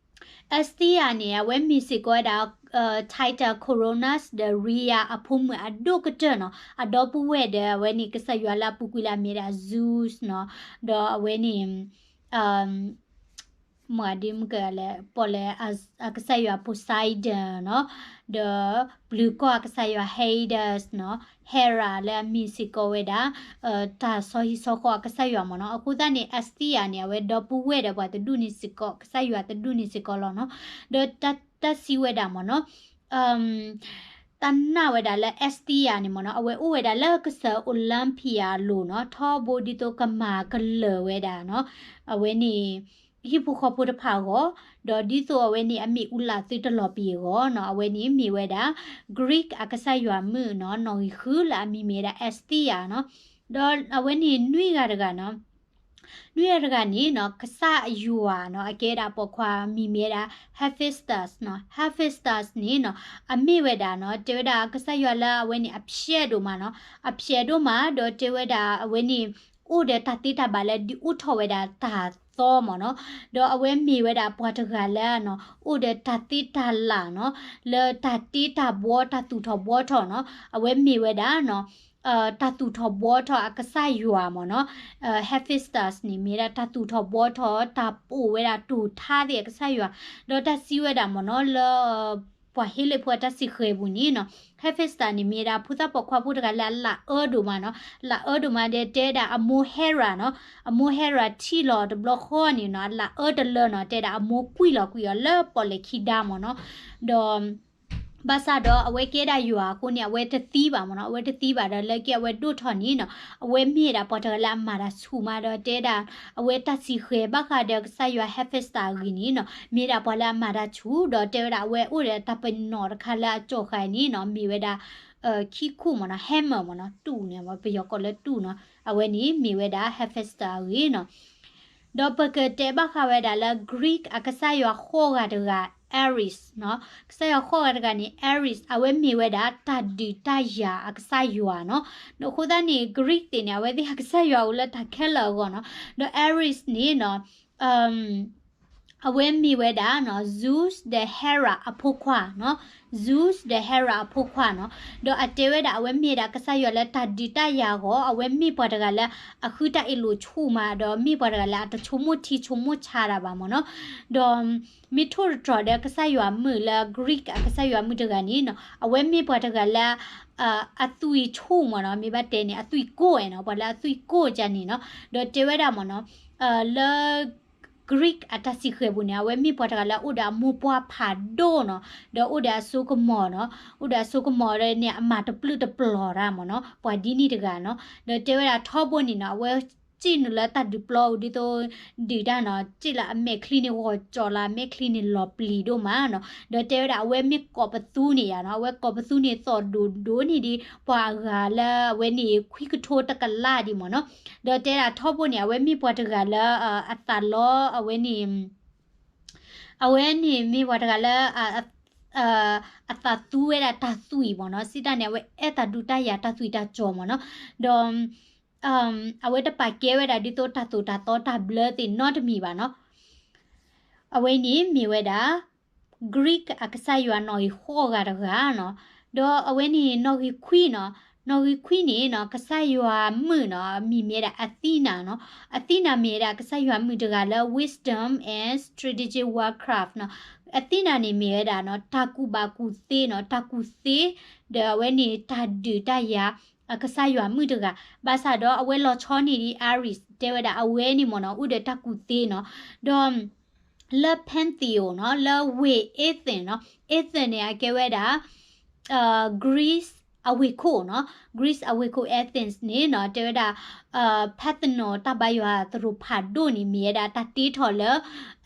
Athena န့ၣ် အဝဲမ့ၢ်စ့ၢ်ကီးဝဲဒၣ် Titan Cronus ဒီး Rhea အဖိမုၣ်အဒိၣ်ကတၢၢ်နီၤ. အဒီပုၢ်ဝဲၢ်ဒီးအဝဲန့ၣ် ကစၢ်ယွၤလၢအပူၤကွံာ်လၢအမ့ၢ်ဒၣ် Zeus နီၤ. ဒီးအဝဲန့ၣ် မ့ၢ်ဒ်မုၢ်ကလဲၣ် ပီၣ်လဲၣ် အကစၢ်ယွၤ Poseidon နီၤ, ဒီးပျုၤကီၢ်အကစၢ်ယွၤ Hades နီၤ, Hera လၢအမ့ၢ်စ့ၢ်ကီးဝဲဒၣ် တၢ်ဆီဟံၣ်ဆီဃီအကစၢ်ယွၤမ့ၢ်နီၤ. အဃိသတးန့ၣ် Athena န့ၣ် အဝဲဒီပုၢ်ဝဲၢ်ဒီးပှၤတဒူၣ်န့ၣ်စ့ၢ်ကီး ကစၢ်ယွၤတဒူၣ်န့ၣ်စ့ၢ်ကီးလီၤနီၤ. ဒီးတၢ်စံးဝဲဒၣ်မ့ၢ်နီၤ တၢ်နာ်ဝဲဒၣ်လၢ Athena န့ၣ်မ့ၢ်နီၤ အဝဲအိၣ်ဝဲဒၣ်လၢကစၢၢ် Olympia အလိၤနီၤ, ထီဘိဒ်သိးကမၤကလၢၤဝဲဒၣ်နီၤ, အဝဲန့ၣ် ဟံၣ်ဖိဃီဖိတဖၣ်အဂီၢ်, ဒီးဒ်သိးအဝဲန့ၣ်အမ့ၣ်အူလာ်သုတလီၤပံာ်အဂီၢ်နီၤ, အဝဲန့ၣ်မ့ၢ်ဝဲဒၣ် Greek အကစၢ်ယွၤမုၣ်နီၤ, နီၣ်ဂံၢ်ဃုလၢအမံၤမ့ၢ်ဝဲဒၣ် Athena နီၤ, ဒီးအဝဲန့ၣ်နွံဂၤတဂၤနီၤ နွံဂၤတဂၤန့ၣ်နီၤ ကစၢ်ယွၤနီၤ အကဲဒၣ်ပိာ်ခွါမံၤမ့ၢ်ဝဲဒၣ် Hephaestus နီၤ, Hephaestus န့ၣ်နီၤ အမ့ၢ်ဝဲဒၣ်နီၤ တဲဝဲဒၣ်ကစၢ်ယွၤလၢအဝဲန့ၣ်အဖျဲးဒိၣ်မးနီၤ, အဖျဲးဒိၣ်မး ဒီးတဲဝဲဒၣ်အဝဲန့ၣ် အိၣ်ဒီးတၢ်သ့တၢ်ဘၣ်လၢဒုးအိၣ်ထီၣ်ဝဲဒၣ်တၢ်သီမ့ၢ်နီၤ, ဒီးအဝဲမ့ၢ်ဝဲဒၣ်ပှၤတဂၤလၢနီၤ အိၣ်ဒီးတၢ်သ့တၢ်လၣ်နီၤ, လၢတၢ်တ့တၢ်ဘှီတၢ်သူၣ်ထီၣ်ဘှီထီၣ်နီၤ, အဝဲမ့ၢ်ဝဲဒၣ်နီၤ တၢ်သူၣ်ထီၣ်ဘှီထီၣ်အကစၢ်ယွၤမ့ၢ်နီၤ, Hephaestus န့ၣ် မ့ၢ်ဝဲဒၣ်တၢ်သူၣ်ထီၣ်ဘှီထီၣ် တၢ်ပိာ်ဝဲဒၣ်တိၢ်ထါသ့ၣ်အကစၢ်ယွၤ, ဒီးတၢ်စံးဝဲဒၣ်မ့ၢ်နီၤ လၢ ပှၤဟ့လ့ၣ်ဖိအတၢ်စံးဃဲၤပူၤန့ၣ်နီၤ, Hephaestus န့ၣ် မ့ၢ်ဝဲဒၣ်ဖိသၣ်ပိာ်ခွါဖိတဂၤလၢအလၤအၢဒိၣ်မးနီၤ, လၤအၢဒိၣ်မးဒီးတဲဝဲဒၣ်အမိၢ် Hera နီၤ, အမိၢ် Hera ထံၣ်လီၤတဘျီဃီန့ၣ်နီၤ, အလၤအၢတလၢနီၤ, တဲဒၣ်အမိၢ်ကွံာ်လီၤကွံာ်အီၤလၢပီၣ်လဲၣ်ခံဒါမ့ၢ်နီၤ, ဒီး ဘၣ်ဆၣ်ဒီးအဝဲကဲဒၣ်ယွၤအဃိန့ၣ် အဝဲတသံဘၣ်မ့ၢ်နီၤ, အဝဲတသံဘၣ်ဒီးလၢက့အဝဲဒိၣ်ထီၣ်န့ၣ်နီၤ, အဝဲမ့ၢ်ဒၣ်ပှၤတဂၤလၢအမၤတၢ်ဆူၣ်မးဒီးတဲဒၣ် အဝဲတၢ်စံးဃဲၤဘၣ်ဃးဒီးကစၢ်ယွၤ Hephaestus အဂ့ၢ်န့ၣ်နီၤ, မ့ၢ်ဒၣ်ပှၤလၢအမၤတၢ်ဆူၣ် ဒီးတဲဝဲဒၣ်အဝဲအိၣ်ဒီးတၢ်ပနီၣ်တခါလၢအကၠီၣ်ဃာ်န့ၣ်နီၤ, မ့ၢ်ဝဲဒၣ် ခံခိၣ်မ့ၢ်နီၤ, hammer မ့ၢ်နီၤ, တူၣ်န့ၣ် ပယီၤကိးလၢတူၣ်နီၤ, အဝဲန့ၣ်မ့ၢ်ဝဲဒၣ် Hephaestus အဂ့ၢ်နီၤ. ဒီးပကတဲဘၣ်ဃးဝဲဒၣ်လၢ Greek အကစၢ်ယွၤဃိးဂၤတဂၤ Ares နီၤ, ကစၢ်ယွၤဃိးဂၤတဂၤန့ၣ် Ares အဝဲမ့ၢ်ဝဲဒၣ်တၢ်ဒုးတၢ်ယၤအကစၢ်ယွၤနီၤ. ဒီးအဃိသတးန့ၣ် Greek သ့ၣ်န့ၣ် အဝဲသ့ၣ်အကစၢ်ယွၤအိၣ်လၢတၢ်ခဲလၢာ်အဂီၢ်နီၤ. ဒီး Ares န့ၣ်နီၤ အဝဲမ့ၢ်ဝဲဒၣ်နီၤ Zeus ဒီး Hera အဖိခွါနီၤ, Zeus ဒီး Hera အဖိခွါနီၤ. ဒီးအတဲဝဲဒၣ်အဝဲမ့ၢ်ဒၣ်ကစၢ်ယွၤလၢတၢ်ဒုးတၢ်ယၤအဂီၢ်, အဝဲမ့ၢ်ပှၤတဂၤလၢအဃုတၢ်အ့ၣ်လိာ်ဆူၣ်မး, ဒီးမ့ၢ်ပှၤတဂၤလၢအတဆိကမိၣ်ထံဆိကမိၣ်ဆးတၢ်ဘၣ်မ့ၢ်နီၤ. ဒီးမ့ၢ်ထိၣ်သတြီၤဒီးကစၢ်ယွၤမုၣ်လၢ Greek အကစၢ်ယွၤမုၣ်တဂၤန့ၣ်နီၤ, အဝဲမ့ၢ်ပှၤတဂၤလၢ အသွံၣ်ဆူၣ်မ့ၢ်နီၤ, မ့ၢ်ဘၣ်တဲန့ၣ် အသွံၣ်ကိၢ်နီၤ, ပှၤလၢအသွံၣ်ကိၢ်ကန့ၣ်နီၤ. ဒီးတဲဝဲဒၣ်မ့ၢ်နီၤ လၢ Greek အတၢ်စံးဃဲၤပူၤန့ၣ် အဝဲမ့ၢ်ပှၤတဂၤလၢအအိၣ်ဒီးအမိၢ်ပှၢ်ဖးဒိၣ်နီၤ, ဒီးအိၣ်ဒီးအစိကမီၤနီၤ, အိၣ်ဒီးအစိကမီၤဒီးန့ၣ် အမၤတပျုာ်တပျီၤတၢ်မ့ၢ်နီၤ, ပှၤဒ်န့ၣ်တဂၤနီၤ. ဒီးတဲဝဲဒၣ်ထီဘိန့ၣ်နီၤ, အဝဲစံၣ်နုာ်လၢတၢ်ဒုးပျီပူၤဒ်သိး ဒုးတၢ်နီၤ, စံၣ်လၢအမဲာ်ချံန့ၣ်ဂီၤကၠီလၢအမဲာ်ချံန့ၣ်လီၤပျံၤဒိၣ်မးနီၤ. ဒီးတဲဝဲဒၣ်အဝဲမ့ၢ်ကိးပသူန့ၣ်ယါနီၤ, အဝဲကိးပသူန့ၣ်သီၣ်ဒိၣ်ဒိၣ်န့ၢ်ဒံး ပှၤအဂၤလၢအဝဲန့ၣ် ခွံကထိတကလးဒံးမ့ၢ်နီၤ. ဒီးတဲဒၣ်ထီဘိန့ၣ် အဝဲမ့ၢ်ပှၤတဂၤလၢ အသးလီ အဝဲန့ၣ် အဝဲန့ၣ်မ့ၢ်ပှၤတဂၤလၢ အသးသူဝဲဒၣ်တၢ်သွံၣ်မ့ၢ်နီၤ, စံးတၢ်န့ၣ် အဝဲအဲၣ်တၢ်ဒုးတၢ်ယၤတၢ်သွံၣ်တၢ်စီၤမ့ၢ်နီၤ, ဒီး အဝဲတပာ်ကဲဝဲဒၣ်ဒ်သိးတၢ်သိၣ်တၢ်သီတၢ်ဘျၢသ့ၣ်နီတမံၤဘၣ်နီၤ. အဝဲန့ၣ်မ့ၢ်ဝဲဒၣ် Greek အကစၢ်ယွၤနီၣ်ဂံၢ်ဃိးဂၤတဂၤနီၤ. ဒီးအဝဲန့ၣ်နီၣ်ဂံၢ်ခွံနီၤ, နီၣ်ဂံၢ်ခွံန့ၣ်နီၤ ကစၢ်ယွၤမုၣ်နီၤ အမံၤမ့ၢ်ဝဲဒၣ် Athena နီၤ. Athena မ့ၢ်ဝဲဒၣ်ကစၢ်ယွၤမုၣ်တဂၤလၢ wisdom and strategic warcraft နီၤ. Athena န့ၣ်မ့ၢ်ဝဲဒၣ်နီၤ တၢ်ကူၣ်ဘၣ်ကူၣ်သ့နီၤ, တၢ်ကူၣ်သ့, ဒီးအဝဲန့ၣ်တၢ်ဒုးတၢ်ယၤ အကစၢ်ယွၤမုၣ်တဂၤ, ဘၣ်ဆၣ်ဒီးအဝဲလီၤဆီန့ၢ်ဒံး Ares တဲဝဲဒၣ်အဝဲန့ၣ်မ့ၢ်နီၤ အိၣ်ဒီးတၢ်ကူၣ်သ့နီၤ, ဒီး လၢ pantheon နီၤ လၢဝ့ၢ် Athens နီၤ, Athens န့ၣ် အကဲဝဲဒၣ် Greece အဝ့ၢ်ခိၣ်နီၤ, Greece အဝ့ၢ်ခိၣ် Athens န့ၣ်နီၤ တဲဝဲဒၣ် Parthenon တၢ်ဘါယွၤသရိာ်ဖးဒိၣ်န့ၣ် မ့ၢ်ဝဲဒၣ်တၢ်တ့ထီၣ်လၢ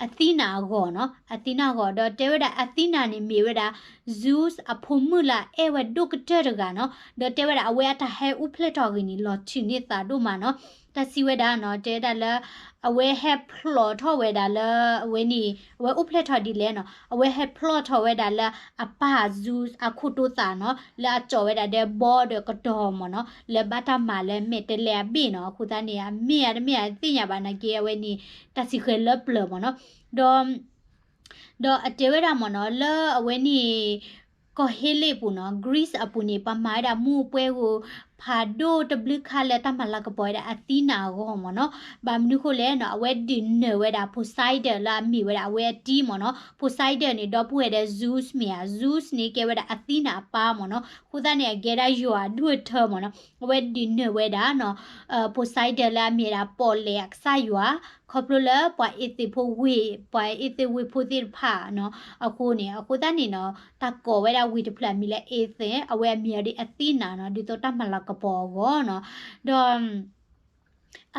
Athena အဂီၢ်နီၤ, Athena အဂီၢ်, ဒီးတဲဝဲဒၣ် Athena န့ၣ် မ့ၢ်ဝဲဒၣ် Zeus အဖိမုၣ်လၢအအဲၣ်ဝဲဒိၣ်ကတၢၢ်တဂၤနီၤ, ဒီးတဲဝဲဒၣ်အဝဲအတၢ်ဟဲအိၣ်ဖျဲၣ်ထီၣ်အဂ့ၢ်န့ၣ် လီၤထုးန့ၢ်သးဒိၣ်မးနီၤ, တၢ်စံးဝဲဒၣ်နီၤ တဲဝဲဒၣ်လၢ အဝဲဟဲဖျိးထီၣ်ဝဲဒၣ်လၢ အဝဲန့ၣ် အဝဲအိၣ်ဖျဲၣ်ထီၣ်ဒ်လဲၣ်နီၤ, အဝဲဟဲဖျိးထီၣ်ဝဲဒၣ်လၢအပၢ် Zeus အခိၣ်တိသးနီၤ, လၢအကၠီၣ်ဝဲဒၣ်ဒီးဘီဒီးကတီၤမ့ၢ်နီၤ, လၢဘၣ်တၢ်မၤလၢမဲာ်တဲးလဲးအဘ့ၣ်နီၤ, အဃိသတးန့ၣ် အမ့ၢ်အတမ့ၢ်အသ့ၣ်ညါဘၣ်နာ်က့ အဝဲန့ၣ် တၢ်စံးဃဲၤလၢပျၢၤမ့ၢ်နီၤ, ဒီး ဒီးအတဲဝဲဒၣ်မ့ၢ်နီၤ လၢအဝဲန့ၣ် ကီၢ်ဟ့လ့ၣ်အပူၤနီၤ, Greece အပူၤန့ၣ် ပှၤမၤဝဲဒၣ်မူးပွဲဂိၢ် ဖးဒိၣ်တဘျုးခါလၢတၢ်မၤလၤကပီၤဝဲဒၣ် Athena အဂီၢ်မ့ၢ်နီၤ, ဘၣ်မနုၤဃိလဲၣ်နီၤ, အဝဲဒုးနၢၤဝဲဒၣ် Poseidon လၢအမ့ၢ်ဝဲဒၣ်အဝဲအတံၤမ့ၢ်နီၤ, Poseidon န့ၣ် ဒီပုၢ်ဝဲၢ်ဒီး Zeus မ့ၢ်ဧါ, Zeus န့ၣ် ကဲဝဲဒၣ် Athena အပၢ်မ့ၢ်နီၤ, အဃိသတးန့ၣ် အကဲဒၣ်ယွၤအဒူၣ်အထၢမ့ၢ်နီၤ, အဝဲဒုးနၢၤဝဲဒၣ်နီၤ Poseidon လၢအမ့ၢ်ဝဲဒၣ်ပီၣ်လဲၣ်အကစၢ်ယွၤ, ခီဖျိလၢပှၤအ့းသ့းဖိဝ့ၢ် ပှၤအ့းသ့းဝ့ၢ်ဖိသ့ၣ်တဖၣ်နီၤ, အဃိန့ၣ် အဃိသတးန့ၣ်နီၤ တၢ်ကိးဝဲဒၣ်ဝ့ၢ်တဖျၢၣ်အမံၤလၢ Athens, အဝဲအမံၤအီၤဒ် Athena နီၤ, ဒ်သိးတၢ်မၤလၤကပီၤ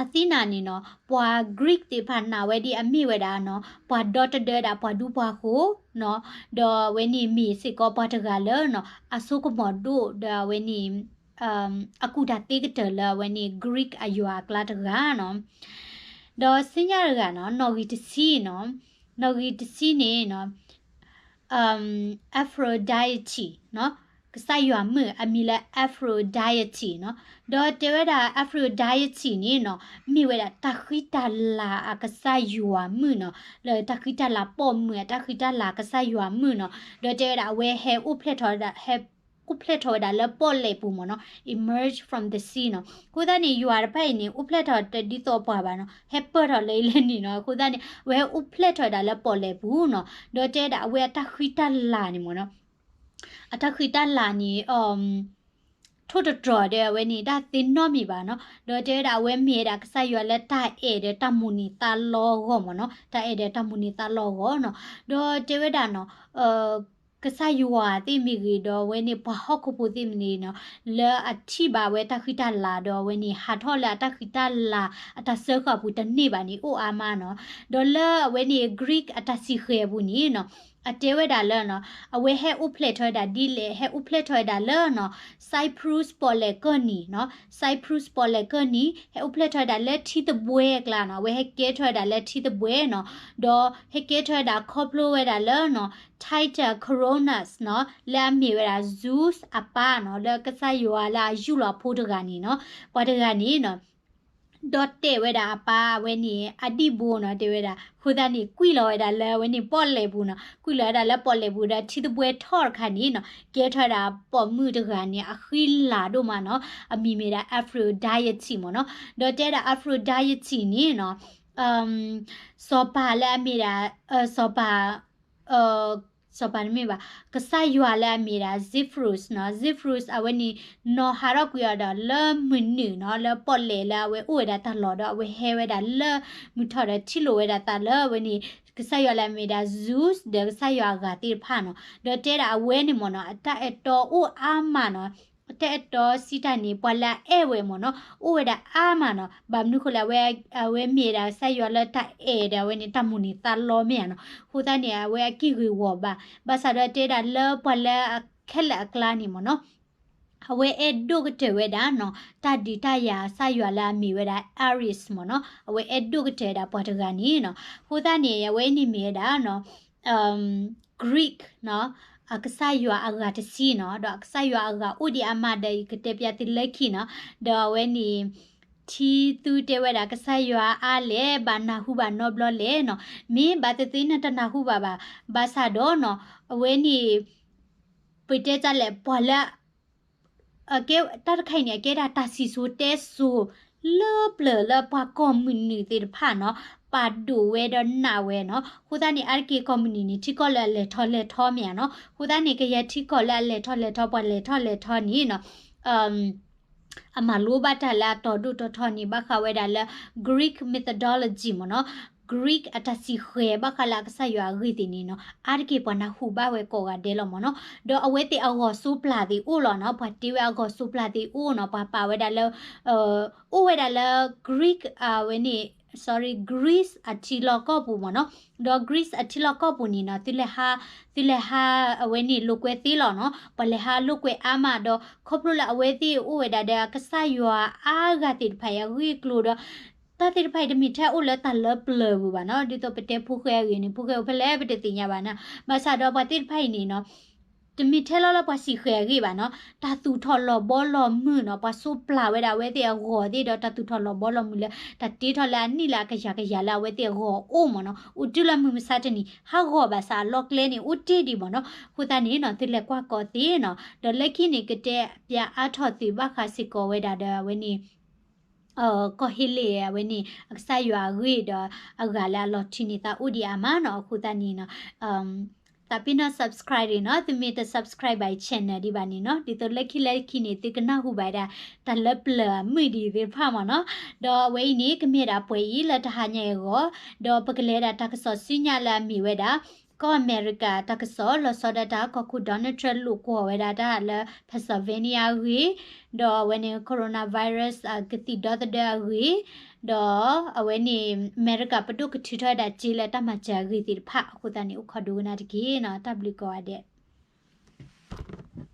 အဂီၢ်နီၤ, ဒီး Athena န့ၣ်နီၤ ပှၤ Greek သ့ၣ်တဖၣ်နာ်ဝဲဒ်အမ့ၢ်ဝဲဒၣ်နီၤ ပှၤဒီတဒၢဒၣ်ပှၤဒူပှၤဃိၤနီၤ, ဒီးအဝဲန့ၣ်မ့ၢ်စ့ၢ်ကီးပှၤတဂၤလၢနီၤ အစိကမီၤဒိၣ် ဒီးအဝဲန့ၣ် အကူၣ်တၢ်သ့ကတၢၢ်လၢအဝဲန့ၣ် Greek အယွၤအကျါတဂၤနီၤ, ဒီးဆူညါတဂၤနီၤ နီၣ်ဂံၢ်တဆံနီၤ, နီၣ်ဂံၢ်တဆံန့ၣ်နီၤ Aphrodite နီၤ, ကစၢ်ယွၤမုၣ်အမံၤလၢ Aphrodite နီၤ, ဒီးတဲဝဲဒၣ် Aphrodite န့ၣ်နီၤ မ့ၢ်ဝဲဒၣ်တၢ်ဃံတၢ်လၤအကစၢ်ယွၤမုၣ်နီၤ, လၢတၢ်ဃံတၢ်လၤပိာ်မုၣ်အတၢ်ဃံတၢ်လၤကစၢ်ယွၤမုၣ်နီၤ, ဒီးတဲဝဲဒၣ်အဝဲဟဲအိၣ်ဖျဲၣ်ထီၣ်ဝဲဒၣ် ဟဲအိၣ်ဖျဲၣ်ထီၣ်ဝဲဒၣ်လၢပီၣ်လဲၣ်ပူၤမ့ၢ်နီၤ, emerge from the sea နီၤ, အဃိသတးန့ၣ် ယွၤတဖၣ်အံၤန့ၣ် အိၣ်ဖျဲၣ်ထီၣ်တဒ်သိးပှၤဘၣ်နီၤ, ဟဲပၢၢ်ထီၣ်လၢအံၤလၢန့ၣ်နီၤ, အဃိသတးန့ၣ် အဝဲဟဲအိၣ်ဖျဲၣ်ထီၣ်ဝဲဒၣ်လၢပီၣ်လဲၣ်ပူၤနီၤ, ဒီးတဲဝဲဒၣ်အဝဲအတၢ်ဃံတၢ်လၤန့ၣ်မ့ၢ်နီၤ အတၢ်ဃံတၢ်လၤန့ၣ် ထိၣ်တတြီၤဒီးအဝဲန့ၣ် တၢ်သ့ၣ်နီၣ်မံၤဘၣ်နီၤ. ဒီးတဲဝဲဒၣ်အဝဲမ့ၢ်ဝဲဒၣ်ကစၢ်ယွၤလၢတၢ်အဲၣ်ဒီးတၢ်မိၣ်န့ၢ်သးလီအဂီၢ်မ့ၢ်နီၤ, တၢ်အဲၣ်ဒီးတၢ်မိၣ်န့ၢ်သးလီအဂီၢ်နီၤ. ဒီးတဲဝဲဒၣ်နီၤ ကစၢ်ယွၤသ့ၣ်မ့ၢ်ဂ့ၤ ဒီးအဝဲန့ၣ်ပှၤဟီၣ်ခိၣ်ဖိသ့ၣ်မ့ၢ်ဂ့ၤနီၤ, လၢအထံၣ်ဘၣ်ဝဲတၢ်ဃံတၢ်လၤ ဒီးအဝဲန့ၣ် ဟးထီၣ်လၢအတၢ်ဃံတၢ်လၤ အတၢ်စၢဃာ်အပူၤတန့ၢ်ဘၣ်န့ၣ် အိၣ်အါမးနီၤ. ဒီးလၢအဝဲန့ၣ် Greek အတၢ်စံၣ်ဃဲၤအပူၤန့ၣ်နီၤ အတဲဝဲဒၣ်လၢနီၤ အဝဲဟဲအိၣ်ဖျဲၣ်ထီၣ်ဝဲဒၣ်ဒ်လဲၣ်, ဟဲအိၣ်ဖျဲၣ်ထီၣ်ဝဲဒၣ်လၢနီၤ Cyprus ပီၣ်လဲၣ်ကၢၢ်နံၤနီၤ, Cyprus ပီၣ်လဲၣ်ကၢၢ်နံၤ ဟဲအိၣ်ဖျဲၣ်ထီၣ်ဝဲဒၣ်လၢထံသဘှဲအကျါနီၤ, အဝဲဟဲကဲထီၣ်ဝဲဒၣ်လၢထံသဘှဲနီၤ, ဒီးဟဲကဲထီၣ်ဝဲဒၣ်ခီဖျိဝဲဒၣ်လၢနီၤ Titus Coronas နီၤ, လၢအမ့ၢ်ဝဲဒၣ် Zeus အပၢ်နီၤ, လၢကစၢ်ယွၤလၢအယူၢ်လီၤအဖိတဂၤန့ၣ်နီၤ, ပှၤတဂၤန့ၣ်နီၤ ဒီးတဲာ်ဝဲဒၣ်အပၢ်အဝဲန့ၣ် အဒံၣ်ဘိနီၤ, တဲဝဲဒၣ် အဃိသတးန့ၣ် ကွံာ်လီၤဝဲဒၣ်လၢအဝဲန့ၣ်ပီၣ်လဲၣ်ပူၤနီၤ, ကွံာ်လီၤဝဲဒၣ်လၢပီၣ်လဲၣ်ပူၤ ဒီးထံသဘှဲထီၣ်တခါန့ၣ်နီၤ, ကဲထီၣ်ဝဲဒၣ်ပိာ်မုၣ်တဂၤန့ၣ် အဃံလၤဒိၣ်မးနီၤ, အမံၤမ့ၢ်ဒၣ် Aphrodite မ့ၢ်နီၤ, ဒီးတဲဒၣ် Aphrodite န့ၣ်နီၤ စီၤပၤလၢအမ့ၢ်ဒၣ် စီၤပၤ စီၤပၤတမ့ၢ်ဘၣ်, ကစၢ်ယွၤလၢအမ့ၢ်ဒၣ် Zephyrus နီၤ, Zephyrus အဝဲန့ၣ် နီၤဟးထီၣ်ကွံာ်အီၤဒီးလၢမုၢ်နုာ်နီၤ, လၢပီၣ်လဲၣ်လၢအဝဲအိၣ်ဝဲဒၣ်တၢ်လီၢ်ဒီး အဝဲဟဲဝဲဒၣ်လၢမုၢ်ထီၣ်ဒီးထံၣ်လိာ်ဝဲဒၣ်သးလၢအဝဲန့ၣ် ကစၢ်ယွၤလၢအမ့ၢ်ဒၣ် Zeus ဒီးကစၢ်ယွၤအဂၤသ့ၣ်တဖၣ်နီၤ, ဒီးတဲဒၣ်အဝဲန့ၣ်မ့ၢ်နီၤ အတၢ်အဲၣ်တီအိၣ်အါမးနီၤ, အတၢ်အဲၣ်တီစံးတၢ်န့ၣ် ပှၤလၢအအဲၣ်ဝဲမ့ၢ်နီၤ အိၣ်ဝဲဒၣ်အါမးနီၤ, ဘၣ်မနုၤဃိလဲၣ် အဝဲ အဝဲမ့ၢ်ဒၣ်ကစၢ်ယွၤလၢတၢ်အဲၣ်ဒီးအဝဲန့ၣ် တၢ်မိၣ်န့ၢ်သးလီမ့ၢ်ဧါနီၤ, အဃိသတးန့ၣ် အဝဲအက့ၢ်ဂ့ၢ်ဝီၤဘၣ်, ဘၣ်ဆၣ်ဒီးတဲဒၣ်လၢပှၤလၢအခဲလၢာ်အကျါန့ၣ်မ့ၢ်နီၤ အဝဲအဲၣ်ဒိၣ်ကတၢၢ်ဝဲဒၣ်နီၤ တၢ်ဒုးတၢ်ယၤကစၢ်ယွၤလၢအမ့ၢ်ဝဲဒၣ် Ares မ့ၢ်နီၤ, အဝဲအဲၣ်ဒိၣ်ကတၢၢ်ဝဲဒၣ်ပှၤတဂၤန့ၣ်နီၤ, အဃိသတးန့ၣ် အဝဲအံၤန့ၣ်မ့ၢ်ဝဲဒၣ်နီၤ Greek နီၤ အကစၢ်ယွၤအဂၤတဆံနီၤ, ဒီးအကစၢ်ယွၤအဂၤအိၣ်ဒံးအါမးဒီး ယကတဲပျးသုလၢခံနီၤ, ဒီးအဝဲန့ၣ် ထံသုတဲဝဲဒၣ်ကစၢ်ယွၤအါလဲၣ် ဘၣ်နၢ်ဟူဘၣ်နီတဘျီလဲၣ်နီၤ, မ့ၢ်ဘၣ်သ့ၣ်သ့ၣ်နတနၢ်ဟူဘၣ်ဘၣ်, ဘၣ်ဆၣ်ဒီးနီၤ အဝဲန့ၣ် ပတဲတၢ်လဲၣ် ပှၤလၢ အကဲ တၢ်တခါအံၤန့ၣ် အကဲဒၣ်တၢ်စံၣ်စိၤတဲစိၤ လၢပျၢၤလၢပှၤကီၢ်မုၢ်နုာ်သ့ၣ်တဖၣ်နီၤ, ပာ်ဒိၣ်ဝဲဒီးနာ်ဝဲနီၤ, အဃိသတးန့ၣ် အါတက့ၢ်ကီၢ်မုၢ်နုာ်န့ၣ် ထံကီၢ်လၢအလဲၤထီၣ်လဲၤထီမ့ၢ်ဧါနီၤ, အဃိသတးန့ၣ် ကယဲၢ်ထံကီၢ်လၢအလဲၤထီၣ်လဲၤထီ ပှၤလဲၤထီၣ်လဲၤထီန့ၣ်နီၤ အမၤလိဘၣ်တၢ်လၢအတီၤဒိၣ်တီၤထီန့ၣ် ဘၣ်ဃးဝဲဒၣ်လၢ Greek mythology မ့ၢ်နီၤ, Greek အတၢ်စံၣ်ဃဲၤဘၣ်ဃးလၢအကစၢ်ယွၤအဂ့ၢ်သ့ၣ်န့ၣ်နီၤ, အါတက့ၢ်ပှၤနၢ်ဟူဘၣ်ဝဲကိးဂၤဒဲးလီၤမ့ၢ်နီၤ, ဒီးအဝဲသ့ၣ်အဂီၤစိးပျၢ်သ့ၣ်အိၣ်လီၤနီၤ, ပှၤတ့ဝဲအဂီၤစိးပျၢ်သ့ၣ်အိၣ်နီၤ, ပှၤပာ်ဝဲဒၣ်လၢ အိၣ်ဝဲဒၣ်လၢ Greek အဝဲန့ၣ် sorry Greece အထံလီၢ်ကီၢ်ပူၤမ့ၢ်နီၤ, ဒီး Greece အထံလီၢ်ကီၢ်ပူၤန့ၣ်နီၤ သုလဲၤဟး သုလဲၤဟး အဝဲန့ၣ်လိာ်ကွဲသ့လီၤနီၤ, ပှၤလဲၤဟးလိာ်ကွဲအါမးဒီး ခီဖျိလၢအဝဲသ့ၣ်အိၣ်ဝဲဒၣ်ဒီးအကစၢ်ယွၤအါဂၤသ့ၣ်တဖၣ်အံၤအဂ့ၢ်အကျိၤဒီး တၢ်သ့ၣ်တဖၣ်အံၤတမ့ၢ်ထဲအိၣ်လၢတၢ်လၢပျၢၤပူၤဘၣ်နီၤ, ဒ်သိးပတဲဖိၣ်ဃဲအဂ့ၢ်န့ၣ် ဖိၣ်ဃဲအိၣ်ဖဲလဲၣ်ပတသ့ၣ်ညါဘၣ်နီၤ, ဘၣ်ဆၣ်ဒီးပှၤသ့ၣ်တဖၣ်အံၤန့ၣ်နီၤ တမ့ၢ်ထဲလီၤလၢပှၤစံၣ်ဃဲၤအဂ့ၢ်ဘၣ်နီၤ, တၢ်သူၣ်ထီၣ်လီၤဘီလီၤမုၢ်နီၤ, ပှၤစိးပျၢ်ဝဲဒၣ်အဝဲသ့ၣ်အဂီၤသ့ၣ်ဒီး တၢ်သူၣ်ထီၣ်လီၤဘီလီၤမုၢ်လၢ တၢ်တ့ထီၣ်လၢအနံၣ်လၢအကယၤကယၤလၢအဝဲသ့ၣ်အဂီၤအိၣ်မ့ၢ်နီၤ, အိၣ်တုၤလၢမုၢ်မဆါတနံၤ ဟးဂီၤဘၣ်ဆၣ်အလီၢ်ကျဲန့ၣ် အိၣ်တ့ၢ်ဒံးမ့ၢ်နီၤ, အဃိသတးန့ၣ်နီၤ သုလဲၤကွၢ်ကီသ့နီၤ, ဒီးလၢခံန့ၣ် ကတဲပျးအါထီၣ်သုဘၣ်ဃးစ့ၢ်ကီးဝဲဒၣ်ဒီးအဝဲန့ၣ် ကီၢ်ဟ့လ့ၣ်အဝဲန့ၣ် အကစၢ်ယွၤအဂ့ၢ်ဒီး အဂၤလၢအလီၤထုးန့ၢ်သးအိၣ်ဒံးအါမးနီၤ, အဃိသတးန့ၣ်နီၤ သးပ့ၤနီၣ် subscribe န့ၣ်နီၤ, သုမ့ၢ်တ subscribe ဘၣ်ယ channel ဒံးဘၣ်န့ၣ်နီၤ, ဒ်သိးလၢခံလၢခံန့ၣ် သုကနၢ်ဟူဘၣ်ဒၣ် တၢ်လၢပျၢၤအမုၢ်ဒံးသ့ၣ်တဖၣ်မ့ၢ်နီၤ, ဒီးအဝဲအံၤန့ၣ် ကမ့ၢ်ဒၣ်ပှဲၤအံၤလၢတဟါညါအံၤအဂီၢ်, ဒီးပကလဲၤဒၣ်တၢ်ကစီၣ်ဆူညါလၢအမ့ၢ်ဝဲဒၣ် ကီၢ်အမဲရကၤတၢ်ကစီၣ် လီၤဆီဒၣ်တၢ်ကီၢ်ခိၣ် Donald Trump လိာ်ကွီၢ်ဝဲဒၣ်တၢ်လၢ Pennsylvania အဂ့ၢ်, ဒီးအဝဲန့ၣ် coronavirus အကသံၣ်ဒီသဒၢအဂ့ၢ်, ဒီးအဝဲန့ၣ် အမဲရကၤပဒိၣ်ကထုးထီၣ်ဝဲဒၣ်စ့လၢတၢ်မၤစၢၤအဂ့ၢ်သ့ၣ်တဖၣ်, အဃိသတးန့ၣ် အိၣ်ခိးဒိကနၣ်တက့ၢ်နီၤ, တၢ်ဘျုးကိးဂၤဒဲး.